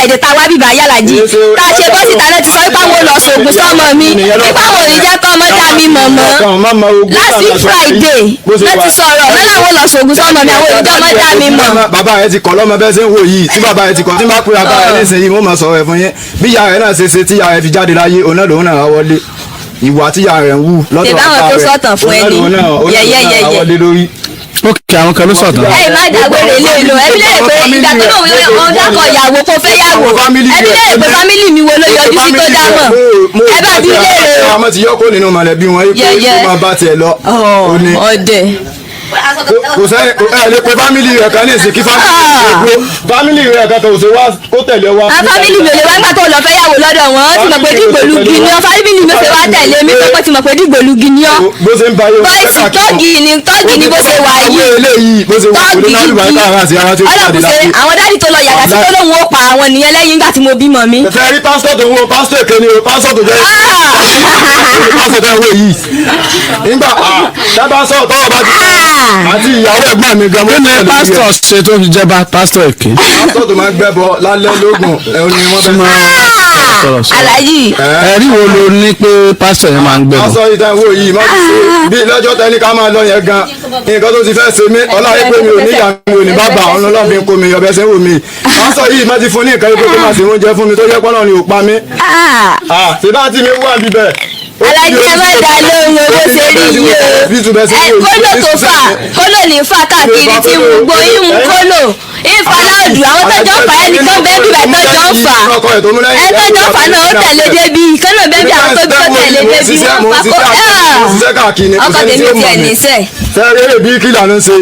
Friday tá a wá bíbá yàlàjì, tá a ṣe bọ́ síta náà, ti sọ wípé àwọn lọ sògùn sọ́mọ mi, wípé àwọn ò ní jẹ́ kọ́ ọmọ dá mi mọ̀ mọ́. Last week Friday ló ti sọ̀rọ̀ wọ́n láwọn lọ sògùn sọ́mọ mi, àwọn ò ní jẹ́ ọmọ dá mi mọ̀. Bàbá rẹ ti kọ́ lọ́mọ bẹ́ẹ̀ ṣe ń wò yìí. Tí bàbá rẹ ti kọ́, tí n bá pè bàbá rẹ nísìnyí, wọ́n máa sọ̀rọ̀ ẹ̀ fún yín. Bí ìyá rẹ náà ṣe ṣe tí ìyá rẹ fi jáde láyé, òun náà lòun náà wọlé. Ìwà tí ìyá rẹ ń wù lọ́dọ̀ Tèbá àwọn bàbá tó rẹ, sọ̀tàn fún òun náà ẹni. lòun náà òun náà Yẹ̀yẹ́, lòun náà yẹ̀yẹ́. wọlé lórí. Ok, àwọn kan ló sọ̀tàn. Ẹ má dàgbére lé lò. Ẹbí lè pé ìgbà tó lóun òun dákọ̀ ìyàwó kó fẹ́ yàwó. Ẹbí lè pé family mi wo ló yọjú sí tó dá mọ̀? Ẹ bá bí léèrè o. Àwọn ti yọ kó nínú mọ̀lẹ́bí wọn yìí pé Yẹ̀yẹ́. kó máa bá tiẹ̀ lọ. Ó ní Ọ̀dẹ̀. Kò sẹ́yìn ẹ lè pe family rẹ̀ kan ní ìsìn kí family rẹ̀ kan kò sí wá kó tẹ̀lé wa. Àwọn family mi ò lè wá nígbà tó lọ fẹ́ yàwó lọ́dọ̀ wọn. Wọ́n ti mọ̀ pé dìgbòlugi ni ọ́. Family mi ò ṣe wá tẹ̀lé mi pé wọ́n ti mọ̀ pé dìgbòlugi ni ọ́. Bó ṣe ń ba ayé wọn Bọ́ìsì tọ́ọ̀gì ni, tọ́ọ̀gì ni bó ṣe wà yìí. Eléyìí bó ṣe wà kò ní Tọ́ọ̀gì náà lùbáríkà ara àti ara tí ó jáde ọlọ́kùn ṣe láyé. àwọn daddy tó lọ yàrá sí tó lóun ó pa àwọn nìyẹn lẹ́yìn nígbà tí mo bímọ mi. Fẹ́ rí pásítọ̀ tó ń wo, pásítọ̀ èké ni o, pásítọ̀ tó jẹ́ pásítọ̀ tó ń wo yìí. Nígbà dábàá sọ̀rọ̀ tọ́wọ́ bá ti àti ìyàwó ẹ̀gbọ́n mi gan. Kí ni pásítọ̀ ṣe tó fi jẹ́ bá pásítọ̀ èké? Pásítọ̀ tó máa ń gbẹ́bọ lálẹ́ lógún ẹ̀ ni wọ́n fẹ́. Sọ̀rọ̀ sọ̀rọ̀. Aláyì. Ẹ̀rí wo ló ní pé pásítọ̀ yẹn máa ń gbẹ̀bọ̀? Pásítọ̀ yìí tẹ́ ń wò yìí má ti ṣe bí lọ́jọ́ tẹ́ni ká máa lọ yẹn gan, nǹkan tó ti fẹ́ ṣe mí, ọlá yìí pé mi ò níyà, mi ò ní bàbá, ọ̀nà ọlọ́run fi ń kó mi yọ bẹ́ẹ̀ ṣe ń wò mí. Pásítọ̀ yìí má ti fún ní nǹkan yìí pé kó má ṣe oúnjẹ fún mi tó jẹ́ pọ́nà ni ò pa mí. Ṣé bá ti mi wà bíbẹ̀. Alájí, ẹ má dá lóhùn owó ṣe rí yìí o. Ẹ kólò tó fà kólò ní fà káàkiri tí ń gbó ìhun kólò ìfà láòdù. Àwọn tọ́jọ́ ń fà, ẹnìkan bẹ́ẹ̀ bíbẹ̀ tọ́jọ́ ń fà, ẹ tọ́jọ́ ń fà náà ó tẹ̀lé débi kánà bẹ́ẹ̀ bí àwọn tó bí tó tẹ̀lé débi wọ́n fà kó ọkọ tèmi tiẹ̀ níṣẹ́. Sẹ́ẹ̀rì èrè bí kílà ló ń ṣe.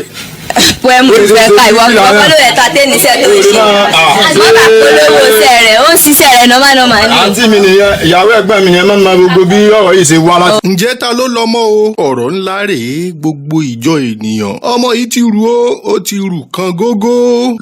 Pẹ́ẹ́mù ìfẹ́ ká ìwọ ọkọ ló yẹ ta tẹ́níṣẹ́ tó ń ṣe, wọ́n bá polówó iṣẹ́ rẹ̀, ó ń ṣiṣẹ́ rẹ̀ normal normal ni. Àǹtí mi nìyẹn, ìyàwó ẹ̀gbọ́n mi yẹn máa ń ma gbogbo bí ọ̀rọ̀ yìí ṣe wá láti. Ǹjẹ́ ta ló lọ́mọ o? Ọ̀rọ̀ ńlá rèé. Gbogbo ìjọ ènìyàn, ọmọ yìí ti rù ó, ó ti rù kan gógó.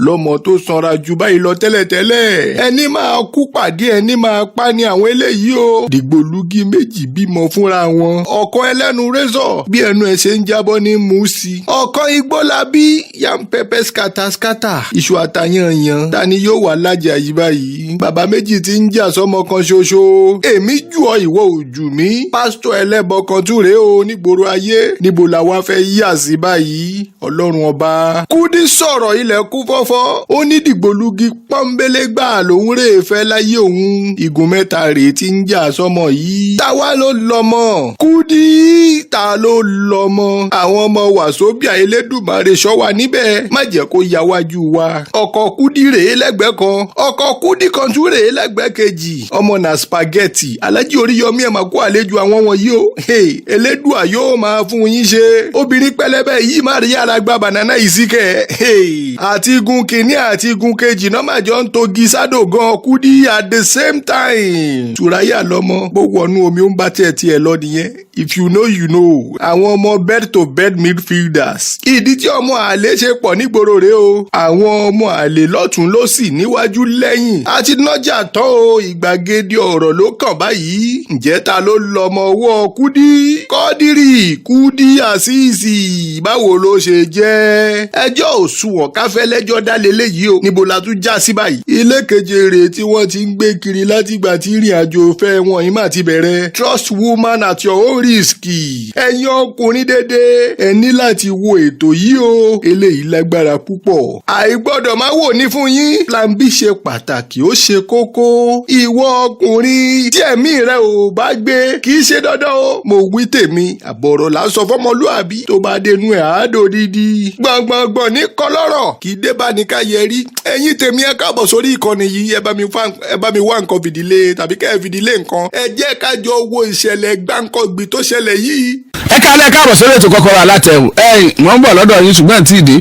Lọ́mọ tó sanra ju báyìí lọ tẹ́lẹ̀tẹ́lẹ̀, ẹni máa kú pàdé ẹni máa pa ní àwọn eléyìí o. Dìgbòlugi méjì bímọ fúnra wọn. Ọ̀kan ẹlẹ́nu rézọ̀, bí ẹnu ẹ̀ ṣe ń jábọ́ ní mú sí i. Ọ̀kan igbó la bí yam pepper scatter scatter iṣu àtàyànyàn. Ta ni yóò wà lájà yìí báyìí? Bàbá méjì ti ń jà sọ́mọ kan ṣoṣo. Èmi jù ọ, ìwọ ò jù mí. Pásítọ̀ ẹlẹ́bọ kan tún rèé o nígboro ayé. Níbo la wá fẹ́ yà sí báyìí? Ọlọ́run ọba. Kúdí sọ̀rọ̀, ilẹ̀ kú fọ́fọ́. Ó ní dìgbòlugi pọ́nbélé gbà lòun rè fẹ́ láyé òun. Igun mẹ́ta rèé tí ń jà sọ́mọ yìí. Táwa ló lọ́mọ? Kúdí, ta ló lọ́mọ? Àwọn ọmọ wàsóbíà, Elédùmarè ṣọ́ wa níbẹ̀, má jẹ́ kó ya wájú wa. Ọkọ̀ Kúdí rèé lẹ́gbẹ̀ẹ́ kan, ọkọ̀ Kúdí kan tún rèé lẹ́gbẹ̀ẹ́ kejì. Ọmọ na spaghetti. Alájí Oríyọmí, ẹ̀ máa kó àlejò àwọn wọ̀nyí o. Hey, Elédùà yóò máa fún yín ṣe. Obìnrin pẹlẹbẹ yìí má rí yàrá gba banana yìí sí kẹ. Hey, àti igun kìíní àti igun kejì náà má jọ ń togi sádò gan Kúdí at the same time. Tùráyà lọmọ bó wọnú omi, ó ń bá tiẹ̀ tiẹ̀ lọ nìyẹn. If you know, you know. Àwọn ọmọ bed to bed midfielders. Ìdí tí ọmọ àlè ṣe pọ̀ nígboro rèé o. Àwọn ọmọ àlè lọ́tún lọ́sì, níwájú lẹ́yìn. Àti nájà tán o, ìgbàgede ọ̀rọ̀ ló kàn báyìí. Ǹjẹ́ ta ló lọmọ ọwọ́ Kúdí? Kọ́dírì Kúdí Àṣìṣì, báwo ló ṣe jẹ́? Ẹjọ́ òṣùwọ̀n káfẹ́ lẹ́jọ́ dá leléyìí o. Níbo la tún já sí báyìí? Ilé keje rèé tí wọ́n ti ń gbé kiri látìgbà tí ìrìn àjò fẹ́ wọn yìí mà ti bẹ̀rẹ̀. Trust woman at your own risk. Ẹ̀yin ọkùnrin dédé, ẹ ní láti wo ètò yìí o. Eléyìí lágbára púpọ̀, àìgbọ́dọ̀ máa wò ní fún yín. Plan B ṣe pàtàkì, ó ṣe kókó. Ìwọ ọkùnrin tí ẹ̀mí rẹ ò bá gbé, kì í ṣe dandan o. Mo wí tèmi, àbọ̀rọ̀ là ń sọ fọmọlúàbí, tó bá dénú ẹ̀ àádó dídí gbọ̀ngbọ̀ngbọ̀n ní kọlọ́rọ̀ kì í dé bá ní ká yẹ rí. Ẹ̀yin tèmi, ẹ káàbọ̀ sórí ìkànnì yìí. Ẹ bá mi wá nǹkan fìdílé tàbí kẹ́ ẹ fìdílé nǹkan. Ẹ jẹ́ ká jọ wo ìṣẹ̀lẹ̀ gbáǹkọ́gbì tó ṣẹlẹ̀ yìí. Ẹ káalẹ́, káàbọ̀ sórí ètò Kọ́kọ́rọ́ Alátẹ̀wò. Ẹ wọ́n ń bọ̀ lọ́dọ̀ yín, ṣùgbọ́n tí ì dé.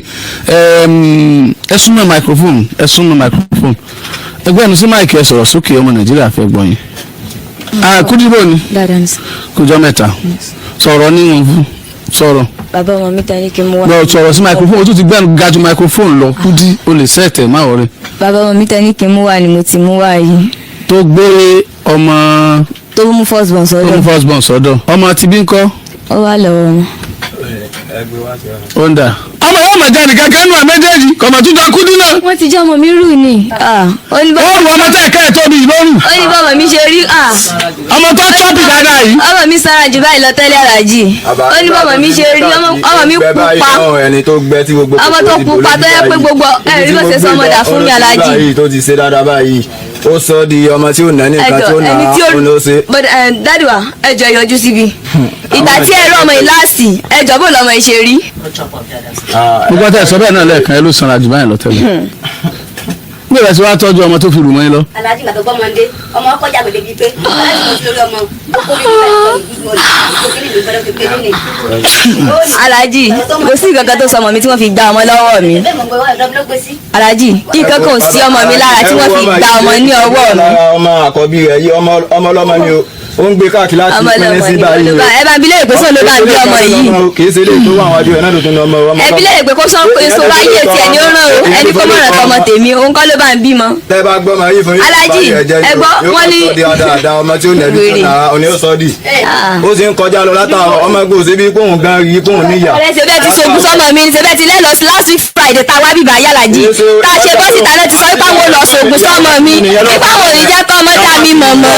Ẹ súnmọ́ microphone, ẹ súnmọ́ microphone, ẹgbẹ́ ẹnu sí mic, ẹ sọ̀rọ̀ sókè, ọmọ Nàìjíríà fẹ́ gbọ́ yín. Kúdí, bò ní? Dáadáa ní. Kújọ́ mẹ́ta. Sọ̀rọ̀ níwọ̀n fún sọ̀rọ̀. Bàbá ọmọ mi ta ní kí n mú wá. Lọ sọ̀rọ̀ sí microphone. O tún ti gbẹ́nu ga ju microphone lọ. Kúdí, o lè sẹ́ẹ̀tẹ̀ má wọlé. Bàbá ọmọ mi ta ní kí n mú wá ni mo ti mú wá yìí. Tó gbé ọmọ tó mú first born tó mú sọ́dọ̀. First born sọ́dọ̀. Ọmọ tí bí ń kọ́? Ó wà lọ́wọ́ wọn. Ó ń dà. Ọmọ yóò mọ̀ jáde kankan nù méjèèjì kọ̀mọ̀ tún jọ Kúdí náà. Wọ́n ti jẹ́ ọmọ mi rù ni. Ah, ó ní Ó bọ́ rù ọmọ tẹ́ ẹ̀kẹ́ ẹ̀ tóbi lóru. ó ní bọ́mọ mi ṣe rí. Ah, Ọmọ tó chọ́pì dáadáa yìí. ọmọ mi sára jù báyìí lọ tẹ́lẹ̀, aláàjì. Ó ní bọ́mọ mi ṣe rí, ọmọ mi pupa. Ẹni tó gbẹ tí gbogbo Ọmọ tó pupa tó yẹ pé gbogbo ẹ rí bó ṣe sọmọ dà fún mi, aláàjì. Báyìí tó ti ṣe dáadáa báyìí, ó sọ di ọmọ tí ò ná ní nǹkan tí Ẹjọ ó ná ẹni tí ó ó ló ṣe. But daddy wa, ẹjọ yọjú síbi ìgbà tí ẹ rí ọmọ yìí láàsì, ẹjọ bó lọmọ yìí ṣe rí. Gbogbo tẹ́ ẹ sọ bẹ́ẹ̀ náà lẹ́ẹ̀kan, ẹ ló sanra jù báyìí lọ tẹ́lẹ̀. Bí ìrẹsì wa tọ́jú ọmọ tó fi rù mọ́ yín lọ. Aláàjì, gbàgbọ́ gbọ́mọdé ọmọ ọkọ yàgò débi pé aláàjì mo ti lórí ọmọ ó bí nípa ìtọ́jú good morning ìgbòkìlì mi fẹ́rẹ́ fi pé nínú. Aláàjì, kò sí nǹkan kan tó sọ ọmọ mi tí wọ́n fi gba ọmọ lọ́wọ́ mi. Bẹ́ẹ̀ mo gbọ́ ọ̀dọ́ ló gbé sí. Aláàjì, nǹkan kan ò sí ọmọ mi lára tí wọ́n fi gba ọmọ ní ọwọ́ mi. Lára ọmọ àkọ́bí rẹ̀ yìí, ọmọ ọlọ́mọ ni o, ó ń gbé káàkiri láti Ọmọ pínlẹ̀ ọlọ́mọ sí ni báyìí o. ẹ bá ń bi léèrè pé sóun ló bá ń bí ọmọ yìí. Kì í ṣe eléyìí tó wà wájú ẹ̀ náà ló tún ní ọmọ ọmọ. Ẹ bi léèrè pé kó sọ pé so wáyé tiẹ̀ ní ó ràn o, ẹni kó mọ̀ràn tọmọ tèmi, òun kọ́ ló bá ń bímọ. Tẹ́ bá gbọ́ máa yí fún yín. Aláàjì, ẹ gbọ́, wọ́n ní- Yóò sọ di dáadáa, ọmọ tí ó nẹ̀bí tó Wèrè. náà òní ó sọ di. Ó sì ń kọjá lọ látàrọ, ọmọ ẹgbẹ́ òsè bí kóhùn gan rí kóhùn níyà. Ọ̀rẹ́, ṣe bẹ́ẹ̀ ti sogun sọ́mọ mi, ṣe bẹ́ẹ̀ ti lẹ́ lọ sí last week Friday tá a wá bíbá yàlàjì tá a ṣe bọ́ síta náà ti sọ wípé àwọn ò lọ sogun sọ́mọ mi, wípé àwọn ò ní jẹ́ kọ́ ọmọ dá mi mọ̀ mọ́.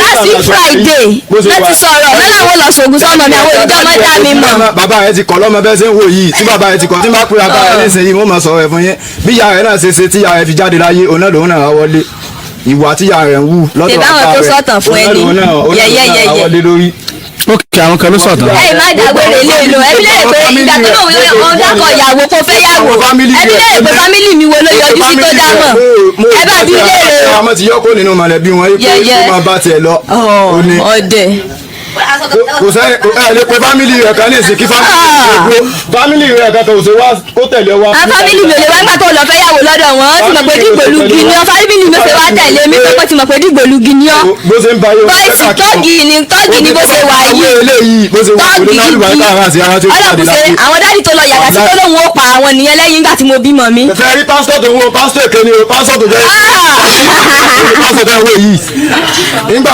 Last week Friday ló ti sọ̀rọ̀ wọ́n láwọn lọ sogun sọ́mọ mi, àwọn ò ní jẹ́ ọmọ dá mi mọ̀. Bàbá rẹ ti kọ̀ lọ́mọ bẹ́ẹ̀ ṣe ń wò yìí, tí bàbá rẹ ti kọ̀, tí bá pè bàbá rẹ nísìnyí, wọ́n máa sọ̀rọ̀ ẹ̀ fún yín bí ìyá rẹ náà ṣe ṣe tí ìyá rẹ fi jáde láyé. Òun náà lòun náà wọlé ìwà tí ìyá rẹ ń wù lọ́dọ̀ Ṣèbá àwọn bàbá tó rẹ̀, sọ̀tàn fún òun náà ẹni. lòun náà òun náà Yẹ̀yẹ́, lòun náà yẹ̀yẹ́. wọlé lórí. Ókè, àwọn kan ló sọ̀tàn. Ẹ má dàgbére ilé ìlú, ẹbí lè pé ìgbà tó lóun òun dákọ̀ ìyàwó kó fẹ́ yàwó, ẹbí lè pé family mi wo ló yọjú sí tó dámọ̀, ẹ bá bí léèrè o. Àwọn ti yọ kó nínú mọ̀lẹ́bí wọn yìí pé Yẹ̀yẹ́. kó máa bá tiẹ̀ lọ. Ó ní Ọ̀dẹ̀. kò sẹ́yìn ẹ lè pe family rẹ̀ kan ní ìsìn kí family rẹ̀ kan kò sí wá kó tẹ̀lé wa. Àwọn family mi ò lè wá nígbà tó lọ fẹ́ yàwó lọ́dọ̀ wọn, wọ́n ti mọ̀ pé dìgbòlugi ni ọ́. Family mi ò ṣe wá tẹ̀lé mi pé kó ti mọ̀ pé dìgbòlugi ni ọ́. Bó ṣe ń ba yóò Bọ́ìsì tọ́ọ̀gì ni, tọ́ọ̀gì ni bó ṣe wà yìí. Eléyìí bó ṣe wà kò ní Tọ́ọ̀gì náà lùbáríkà ara àti ara tí ó jáde ọlọ́kùn ṣe láyé. àwọn daddy tó lọ yàgà sí tó lóun ó pa àwọn nìyẹn lẹ́yìn nígbà tí mo bímọ mi. Fẹ́ rí pásítọ̀ tó ń wo pásítọ̀ èké ni o, pásítọ̀ tó jẹ́ pásítọ̀ tó ń wo yìí. Nígbà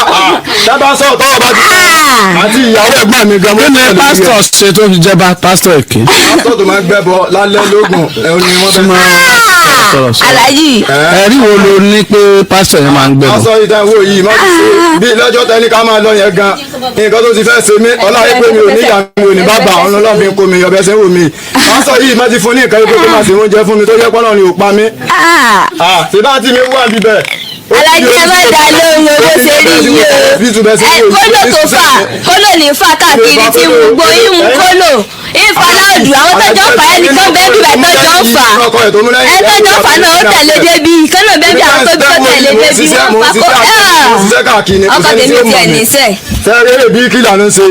dábàá sọ̀rọ̀ tọ́wọ́ bá ti àti ìyàwó ẹ̀gbọ́n mi gan. Kí ni pásítọ̀ ṣe tó fi jẹ́ bá pásítọ̀ èké? Pásítọ̀ tó máa ń gbẹ́bọ lálẹ́ lógún ẹ̀ ni wọ́n fẹ́. Sọ̀rọ̀ sọ̀rọ̀. Aláàjì. Ẹ̀rí wo ló ní pé pásítọ̀ yẹn máa ń gbẹ̀bọ̀? Pásítọ̀ yìí tẹ́ ń wò yìí má ti ṣe bí lọ́jọ́ tẹ́ni ká máa lọ yẹn gan, nǹkan tó ti fẹ́ ṣe mí, ọlá yìí pé mi ò níyà, mi ò ní bàbá, ọ̀nà ọlọ́run fi ń kó mi yọ bẹ́ẹ̀ ṣe ń wò mí. Pásítọ̀ yìí má ti fún ní nǹkan yìí pé kó má ṣe oúnjẹ fún mi tó jẹ́ pọ́nà ni ò pa mí. Ṣé bá ti mi wà bíbẹ̀. Alájí, ẹ má dá lóhùn owó ṣe rí yìí o. Ẹ kólò tó fà kólò ní fà káàkiri tí ń gbó ń kólò ń fa láòdù, àwọn tó jọ ń fà, ẹnìkan bẹ́ẹ̀ bí bàtọ́ jọ ń fà, ẹ tó jọ ń fà náà ó tẹ̀lé débi kánà bẹ́ẹ̀ bí àwọn tó bí tó tẹ̀lé débi wọ́n fà kó. Ọkọ tèmi tiẹ̀ níṣẹ́. Sẹ́rẹ́ bí kí lànà ṣe.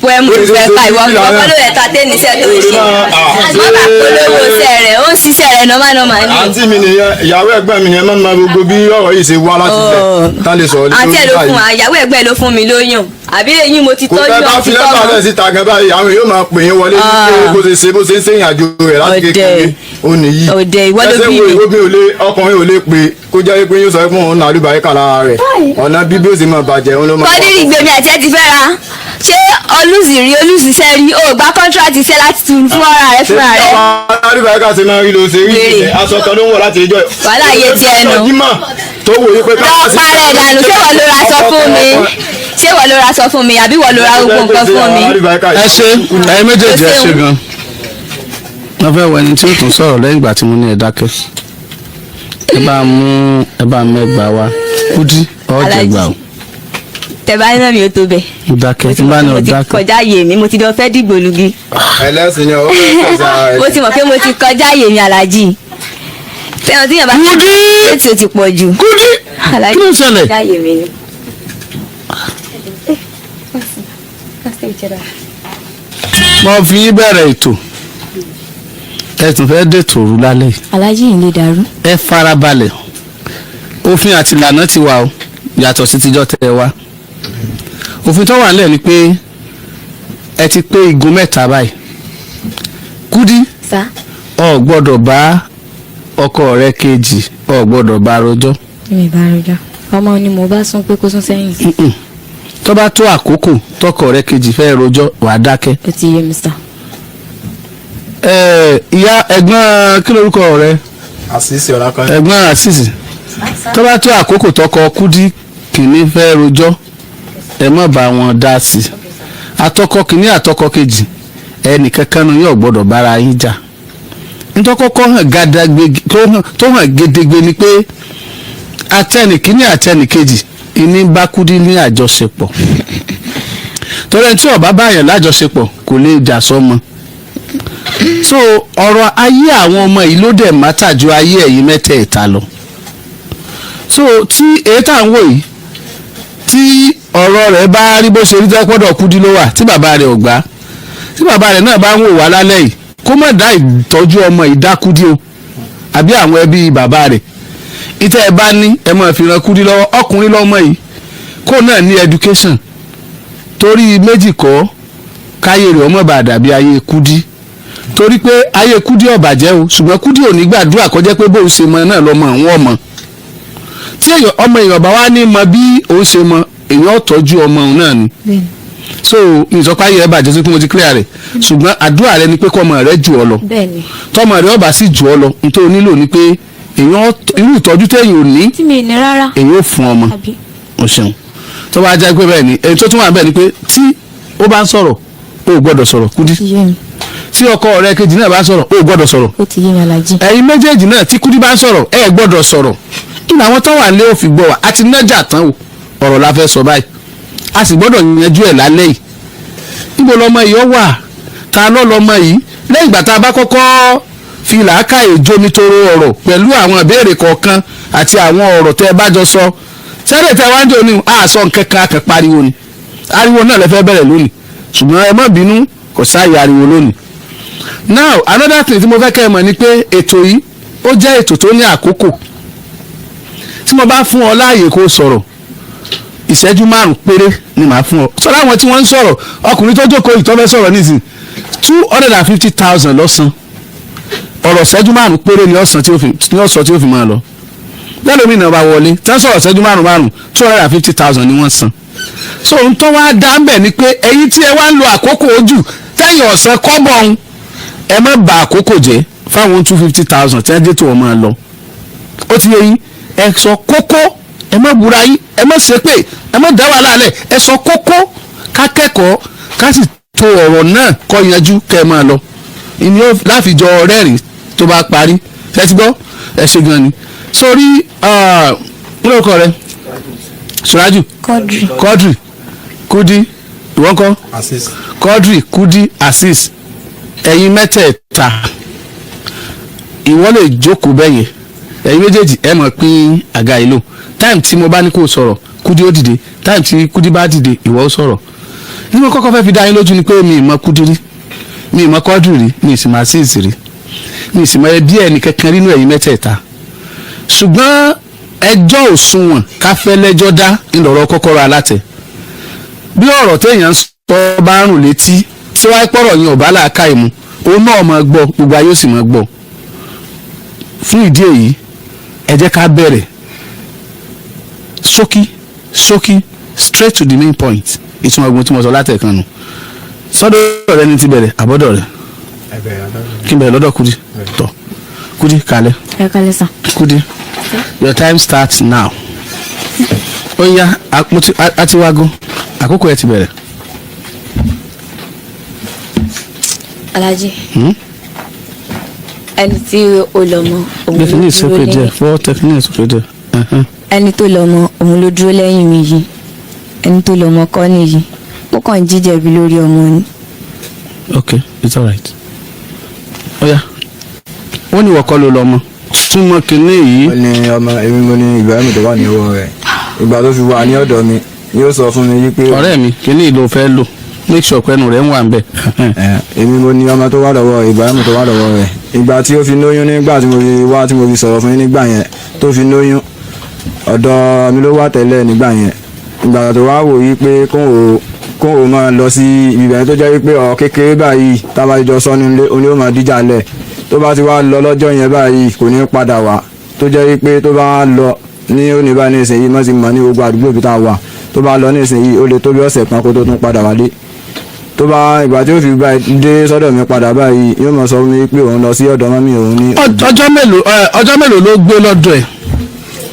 Pẹ̀mú ìfẹ́ ká ìwọ ọkọ ló yẹ ta tẹ́nisẹ́ tó ń ṣe má bàa polówó iṣẹ́ rẹ̀, ó ń ṣiṣẹ́ rẹ̀ normal normal ni. Àǹtí mi nìyẹn, ìyàwó ẹ̀gbọ́n mi yẹn máa ń ma gbogbo bí ọ̀rọ̀ yìí ṣe wá láti fẹ́ tá lè sọ̀rọ̀ lórí. Àǹtí ẹ̀ ló fún wa, ìyàwó ẹ̀gbọ́n ẹ̀ ló fún mi lóyún, àbí eyín mo ti Kò tọ́jú fẹ́ bá ọ̀hún fi ti lẹ́tà tọ́mọ. lẹ̀ síta gan báyìí, àwọn èèyàn máa pè yín wọlé ní pé bó ṣe ṣe bó ṣe ń ṣèyìn àjò rẹ̀ láti Ọ̀dẹ̀. kékeré ó nìyí. Ọ̀dẹ̀, ìwọ ló Ẹsẹ̀ bí wo mi. obìnrin ò lè, ọkùnrin ò lè pè kó jẹ́ pé yóò sọ pé òun nàlúbàríkà lára rẹ̀, ọ̀nà bíbí ó sì máa bàjẹ́ òun ló máa. Kọ́dírì gbèmí àti ẹ ti fẹ́ ra ṣé olùsì rí olùsìṣẹ́ rí o gba contract iṣẹ́ láti tún fún ara rẹ fúnra rẹ. Nàlúbàríkà ṣe máa ń rí ló ṣe rí Wèrè. ìṣẹ̀ aṣọ kan ló ń wọ̀ láti ìjọ. Wàhálà yé ti ẹnu. Jímọ̀ tó wò yí pé ká Lọ parẹ́ dànù. Ṣé wọ́n ló ra aṣọ fún mi? Ṣé wọ́n ló ra aṣọ fún mi àbí wọ́n ló ra gbogbo nǹkan fún mi? Ẹ ṣe, ẹ̀yin méjèèjì, ẹ ṣe gan. Wọ́n fẹ́ wọ ẹni tí ó tún sọ̀rọ̀ lẹ́yìn ìgbà tí mo ní ẹ dákẹ́. Ẹ bá mú ẹ bá mẹ́gbàá wá. Kúdí ọ̀jẹ̀ gbà ó. Tẹ̀bá iná mi ò tó bẹ̀. Mo dákẹ́ tí n bá ní Mo ọ ti dákẹ́. kọjá àyè mi, mo ti lọ fẹ́ dìgbòlugi. Ẹlẹ́sìn ni ó fẹ́ sọ ara Mo rẹ̀. ti mọ̀ pé mo ti kọjá àyè mi, aláàjì. Fẹ́ràn tí yàn bá Kúdí! ètò ti pọ̀ jù. Kúdí! Aláàjì, Kí ló ń ṣẹlẹ̀? kọjá àyè mi ni. Mo fi yín bẹ̀rẹ̀ ètò. Ẹ tún fẹ́ dètò òru lálẹ́ yìí. Aláàjì yìí lè dàrú. Ẹ farabalẹ̀, òfin àti ìlànà ti wà o, yàtọ̀ sí tijọ́ tẹ́ ẹ wá. Òfin tó wà nílẹ̀ ni pé ẹ ti pé igun mẹ́ta báyìí. Kúdí, Sá. ọ gbọ́dọ̀ bá ọkọ rẹ kejì, ọ gbọ́dọ̀ bá rojọ́. Mi bá rojọ́, ọmọ ni mo bá sún pé kó sún sẹ́yìn. Mm-mm. Tó bá tó àkókò tọkọ rẹ kejì fẹ́ rojọ́, wàá dákẹ́. Ó ti yé mi sá. Ìyá ẹ̀gbọ́n, kí lorúkọ rẹ? Àṣìṣe ọ̀làkọ́. Ẹ̀gbọ́n àṣìṣe, tó bá tó àkókò tọkọ Kúdí kìíní fẹ́ rojọ́, ẹ má bá wọn dá sí i. Àtọkọ kìíní, àtọkọ kejì, ẹnìkankan nu yóò gbọ́dọ̀ bára yín jà. Ntọ́kọ́kọ́ hàn gàdàgbé, tó hàn gedegbe ni pé atẹnìkíní àtẹnìkejì ìní bá Kúdí ní àjọṣepọ̀, torí ẹni tí ó bá báyàn lájọṣepọ̀ kò lè jà sọ́mọ. So ọ̀rọ̀ ayé àwọn ọmọ yìí ló dẹ̀ matter ju ayé ẹ̀yin mẹ́tẹ̀ẹ̀ta lọ. So tí èyí tá à ń wò yìí, tí ọ̀rọ̀ rẹ̀ bá rí bó ṣe rí, tẹ́ pọ́dọ̀ Kúdí ló wà, tí bàbá rẹ̀ ò gbà, tí bàbá rẹ̀ náà bá ń wò wá lálẹ́ yìí, kó má dá ìtọ́jú ọmọ yìí dá Kúdí o àbí àwọn ẹbí bàbá rẹ̀. Ìtẹ́ ẹ bá ní, ẹ máa fi ran Kúdí lọ́wọ́. Ọkùnrin lọ́mọ yìí, kó náà ní education, torí méjì kọ́, káyé rẹ̀ ọmọ bá dàbí ayé Kúdí, torí pé ayé Kúdí ò bàjẹ́ o, ṣùgbọ́n Kúdí ò ní gbàdúrà kó jẹ́ pé bóun ṣe mọ náà lọ́mọ àwọn ọmọ. Tí ọmọ èèyàn bá wá ní mọ bí òun ṣe mọ, èèyàn tọ́jú ọmọ òun náà ni. So ìsọpá ayé ẹ bàjẹ́ sí pé mo ti clear rẹ̀, ṣùgbọ́n àdúrà rẹ ni pé kọ́mọ rẹ jù ọ lọ. Tọ́mọ rẹ ọba sì jù ọ lọ, nítorí nílò ni pé èèyàn irú ìtọ́jú téèyàn ò ní Tí mi ní rárá. èèyàn ò fún ọmọ. Àbí. O ṣeun. Tó bá jẹ́ pé bẹ́ẹ̀ ni, èyí tó tún wà bẹ́ẹ̀ ni pé tí ó bá ń sọ̀rọ̀, ó gbọ́dọ̀ sọ̀rọ̀, Kúdí. Ti yé mi. Tí ọkọ rẹ kejì náà bá ń sọ̀rọ̀, ó gbọ́dọ̀ sọ̀rọ̀. Ó ti yé mi, alájí. Ẹ̀yin méjèèjì náà, tí Kúdí bá ń sọ̀rọ̀, ẹ gbọ́dọ̀ sọ̀rọ̀. Ìnà àwọn tó wà lé òfin gbọ́ wa àti nájà tán o. Ọ̀rọ̀ la fẹ́ sọ báyìí, a sì gbọ́dọ̀ yanjú ẹ̀ lálẹ́ yìí. Níbo lọmọ yìí ó wà? Ta ló lọmọ yìí? Lẹ́yìn ìgbà tá a bá kọ́kọ́ fi làákàyè jomitoro ọ̀rọ̀ pẹ̀lú àwọn ìbéèrè kọ̀ọ̀kan àti àwọn ọ̀rọ̀ tẹ́ ẹ bá jọ sọ sẹ́rẹ̀ tẹ́ wá ń jò ní àṣọ nǹkan kan, akàn pariwo ni. Ariwo náà lè fẹ́ bẹ̀rẹ̀ lónìí, ṣùgbọ́n ẹ má bínú, kò sáàyè ariwo lónìí. Now, another thing tí mo fẹ́ kẹ́ ẹ mọ̀ ni pé ètò yìí, ó jẹ́ ètò tó ní àkókò. Tí mo bá fún ọ láàyè kó sọ̀rọ̀, ìṣẹ́jú 5 péré ni màá fún ọ. Sọ́dọ̀ àwọn tí wọ́n ń sọ̀rọ̀, ọkùnrin tó jókòó ìtọ́ fẹ́ sọ̀rọ̀ nísìn, 250,000 lọ́sàn. Ọ̀rọ̀ ìṣẹ́jú 5 péré ni ọ̀sán tí ó fi ní ọ̀sán tí ó fi máa lọ. Lẹ́lómi náà bá wọlé tí wọ́n sọ̀rọ̀ ìṣẹ́jú 5 5, 250,000 ni wọ́n san. So ohun tó wá dá ń bẹ̀ ni pé ẹ̀yin tí ẹ wá ń lo àkókò ojú tẹ́yìn ọ̀sán kọ́bọ̀ ń, ẹ má bà àkókò jẹ́ fáwọn 250,000 tí wọ́n dé tó wọ́n máa lọ. Ó ti yé yín? Ẹ sọ kókó, ẹ má búra yín, ẹ má ṣépè, ẹ má dá wàhálà lẹ̀. Ẹ sọ kókó, ká kẹ́kọ̀ọ́, ká sì tó ọ̀rọ̀ náà kọ́ yanjú, kẹ́ ẹ máa lọ. Ìní ó láfijọ́ rẹ́rìn tó bá parí. Ẹ ti gbọ́, ẹ ṣe gan ni. Sórí lórúkọ rẹ, Suraju? Quadri. Quadri, Kudi, ìwọ́n kọ́? Asis. Quadri, Kudi, Asis, ẹ̀yin mẹ́tẹ̀ẹ̀ta, ìwọ lè jókòó bẹ́yẹn. Ẹ̀yin méjèèjì, ẹ mọ̀ pín àga ìlò. Time tí mo bá ní kó sọ̀rọ̀, Kudi ó dìde. Time tí Kudi bá dìde, ìwọ ó sọ̀rọ̀. Ní mo kọ́kọ́ fẹ́ fi dá yín lójú ni pé mi ì mọ Kudi rí, mi ì mọ Quadri rí, mi ì sì mọ Asis rí, mi ì sì mọ ẹbí ẹnì kankan nínú ẹ̀yin mẹ́tẹ̀ẹ̀ta. Ṣùgbọ́n ẹjọ́ òṣùwọ̀n káfẹ́ lẹ́jọ́ dá ńlọrọ̀ kọ́kọ́rọ́ alátẹ. Bí ọ̀rọ̀ téèyàn ń sọ bá ń rùn létí, tí wáá pọ̀rọ̀ yẹn ò bá làákàyè mu, òun náà máa gbọ́, gbogbo ayé ó sì máa gbọ́. Fún ìdí èyí, ẹ jẹ́ ká bẹ̀rẹ̀ ṣókí ṣókí, straight to the main point. Ìtumọ̀ ogun tí mo sọ látẹ̀kan nù. Sọ́dọ̀ rẹ ni ti bẹ̀rẹ̀, àbọ̀dọ̀ rẹ? Ẹ bẹ̀rẹ̀ lọ́dọ̀. Kí n bẹ̀rẹ̀ lọ́dọ̀ Kudi. Tọ̀, Kudi, kalẹ̀. Ẹ kálẹ́ sàn. Kudi, your time starts now. Ó yá, a ti wágó, àkókò ẹ ti bẹ̀rẹ̀. Alájí. Hmm? Ẹni tí ó lọ́mọ òun Gbé ló kìíní dúró sókè díẹ̀. lẹ́yìn. Fọwọ́ tẹ kìíní sókè díẹ̀. Ẹhẹ́n. Ẹni tó lọ́mọ òun ló dúró lẹ́yìn mi yìí. Ẹni tó lọ́mọ kọ́ nìyí, ó kàn ń jíjẹ̀bi lórí ọmọ ni. Okay, it's alright. Ó yá, ó ní ìwọ kọ́ ló lọ́mọ, súnmọ́ kìíní yìí. Ó ní ọmọ èmi, mo ní Ibrahim tó wà ní ọwọ́ rẹ̀. Ìgbà tó fi wà ní ọ̀dọ̀ mi, yóò sọ fún mi wípé Ọ̀rẹ́ mi, kìíní ló fẹ́ lò, make sure pẹ́nu rẹ̀ ń wà ń bẹ̀. Ẹ, èmi mo ní ọmọ tó wà lọ́wọ́ Ibrahim tó wà lọ́wọ́ rẹ̀. Ìgbà tí ó fi lóyún, nígbà tí mo fi wá, tí mo fi sọ̀rọ̀ fún yín nígbà yẹn, tó fi lóyún, ọ̀dọ̀ mi ló wà tẹ́lẹ̀ nígbà yẹn. Ìgbà tó wá wò yí pé kóun ò máa lọ sí ibẹ̀, tó jẹ́ wípé ọ̀rọ̀ kékeré báyìí tá a bá jọ sọ nílé, oní ó máa díjà lẹ̀. Tó bá ti wá lọ lọ́jọ́ yẹn báyìí, kò ní padà wá. Tó jẹ́ wípé tó bá lọ ní òní báyìí nísìnyí, mọ́ ti mọ̀ ní gbogbo àdúgbò ibi tá a wà. Tó bá lọ nísìnyí, ó lè tó bí ọ̀sẹ̀ kan kó tó tún padà wálé. Tó Tó bá ìgbà tí ó fi bá dé sọ́dọ̀ mi padà báyìí, yóò máa sọ fún mi pé òun lọ sí ọ̀dọ̀ mummy òun ní. Ọjọ́ mélòó ló gbé lọ́dọ̀ ẹ̀?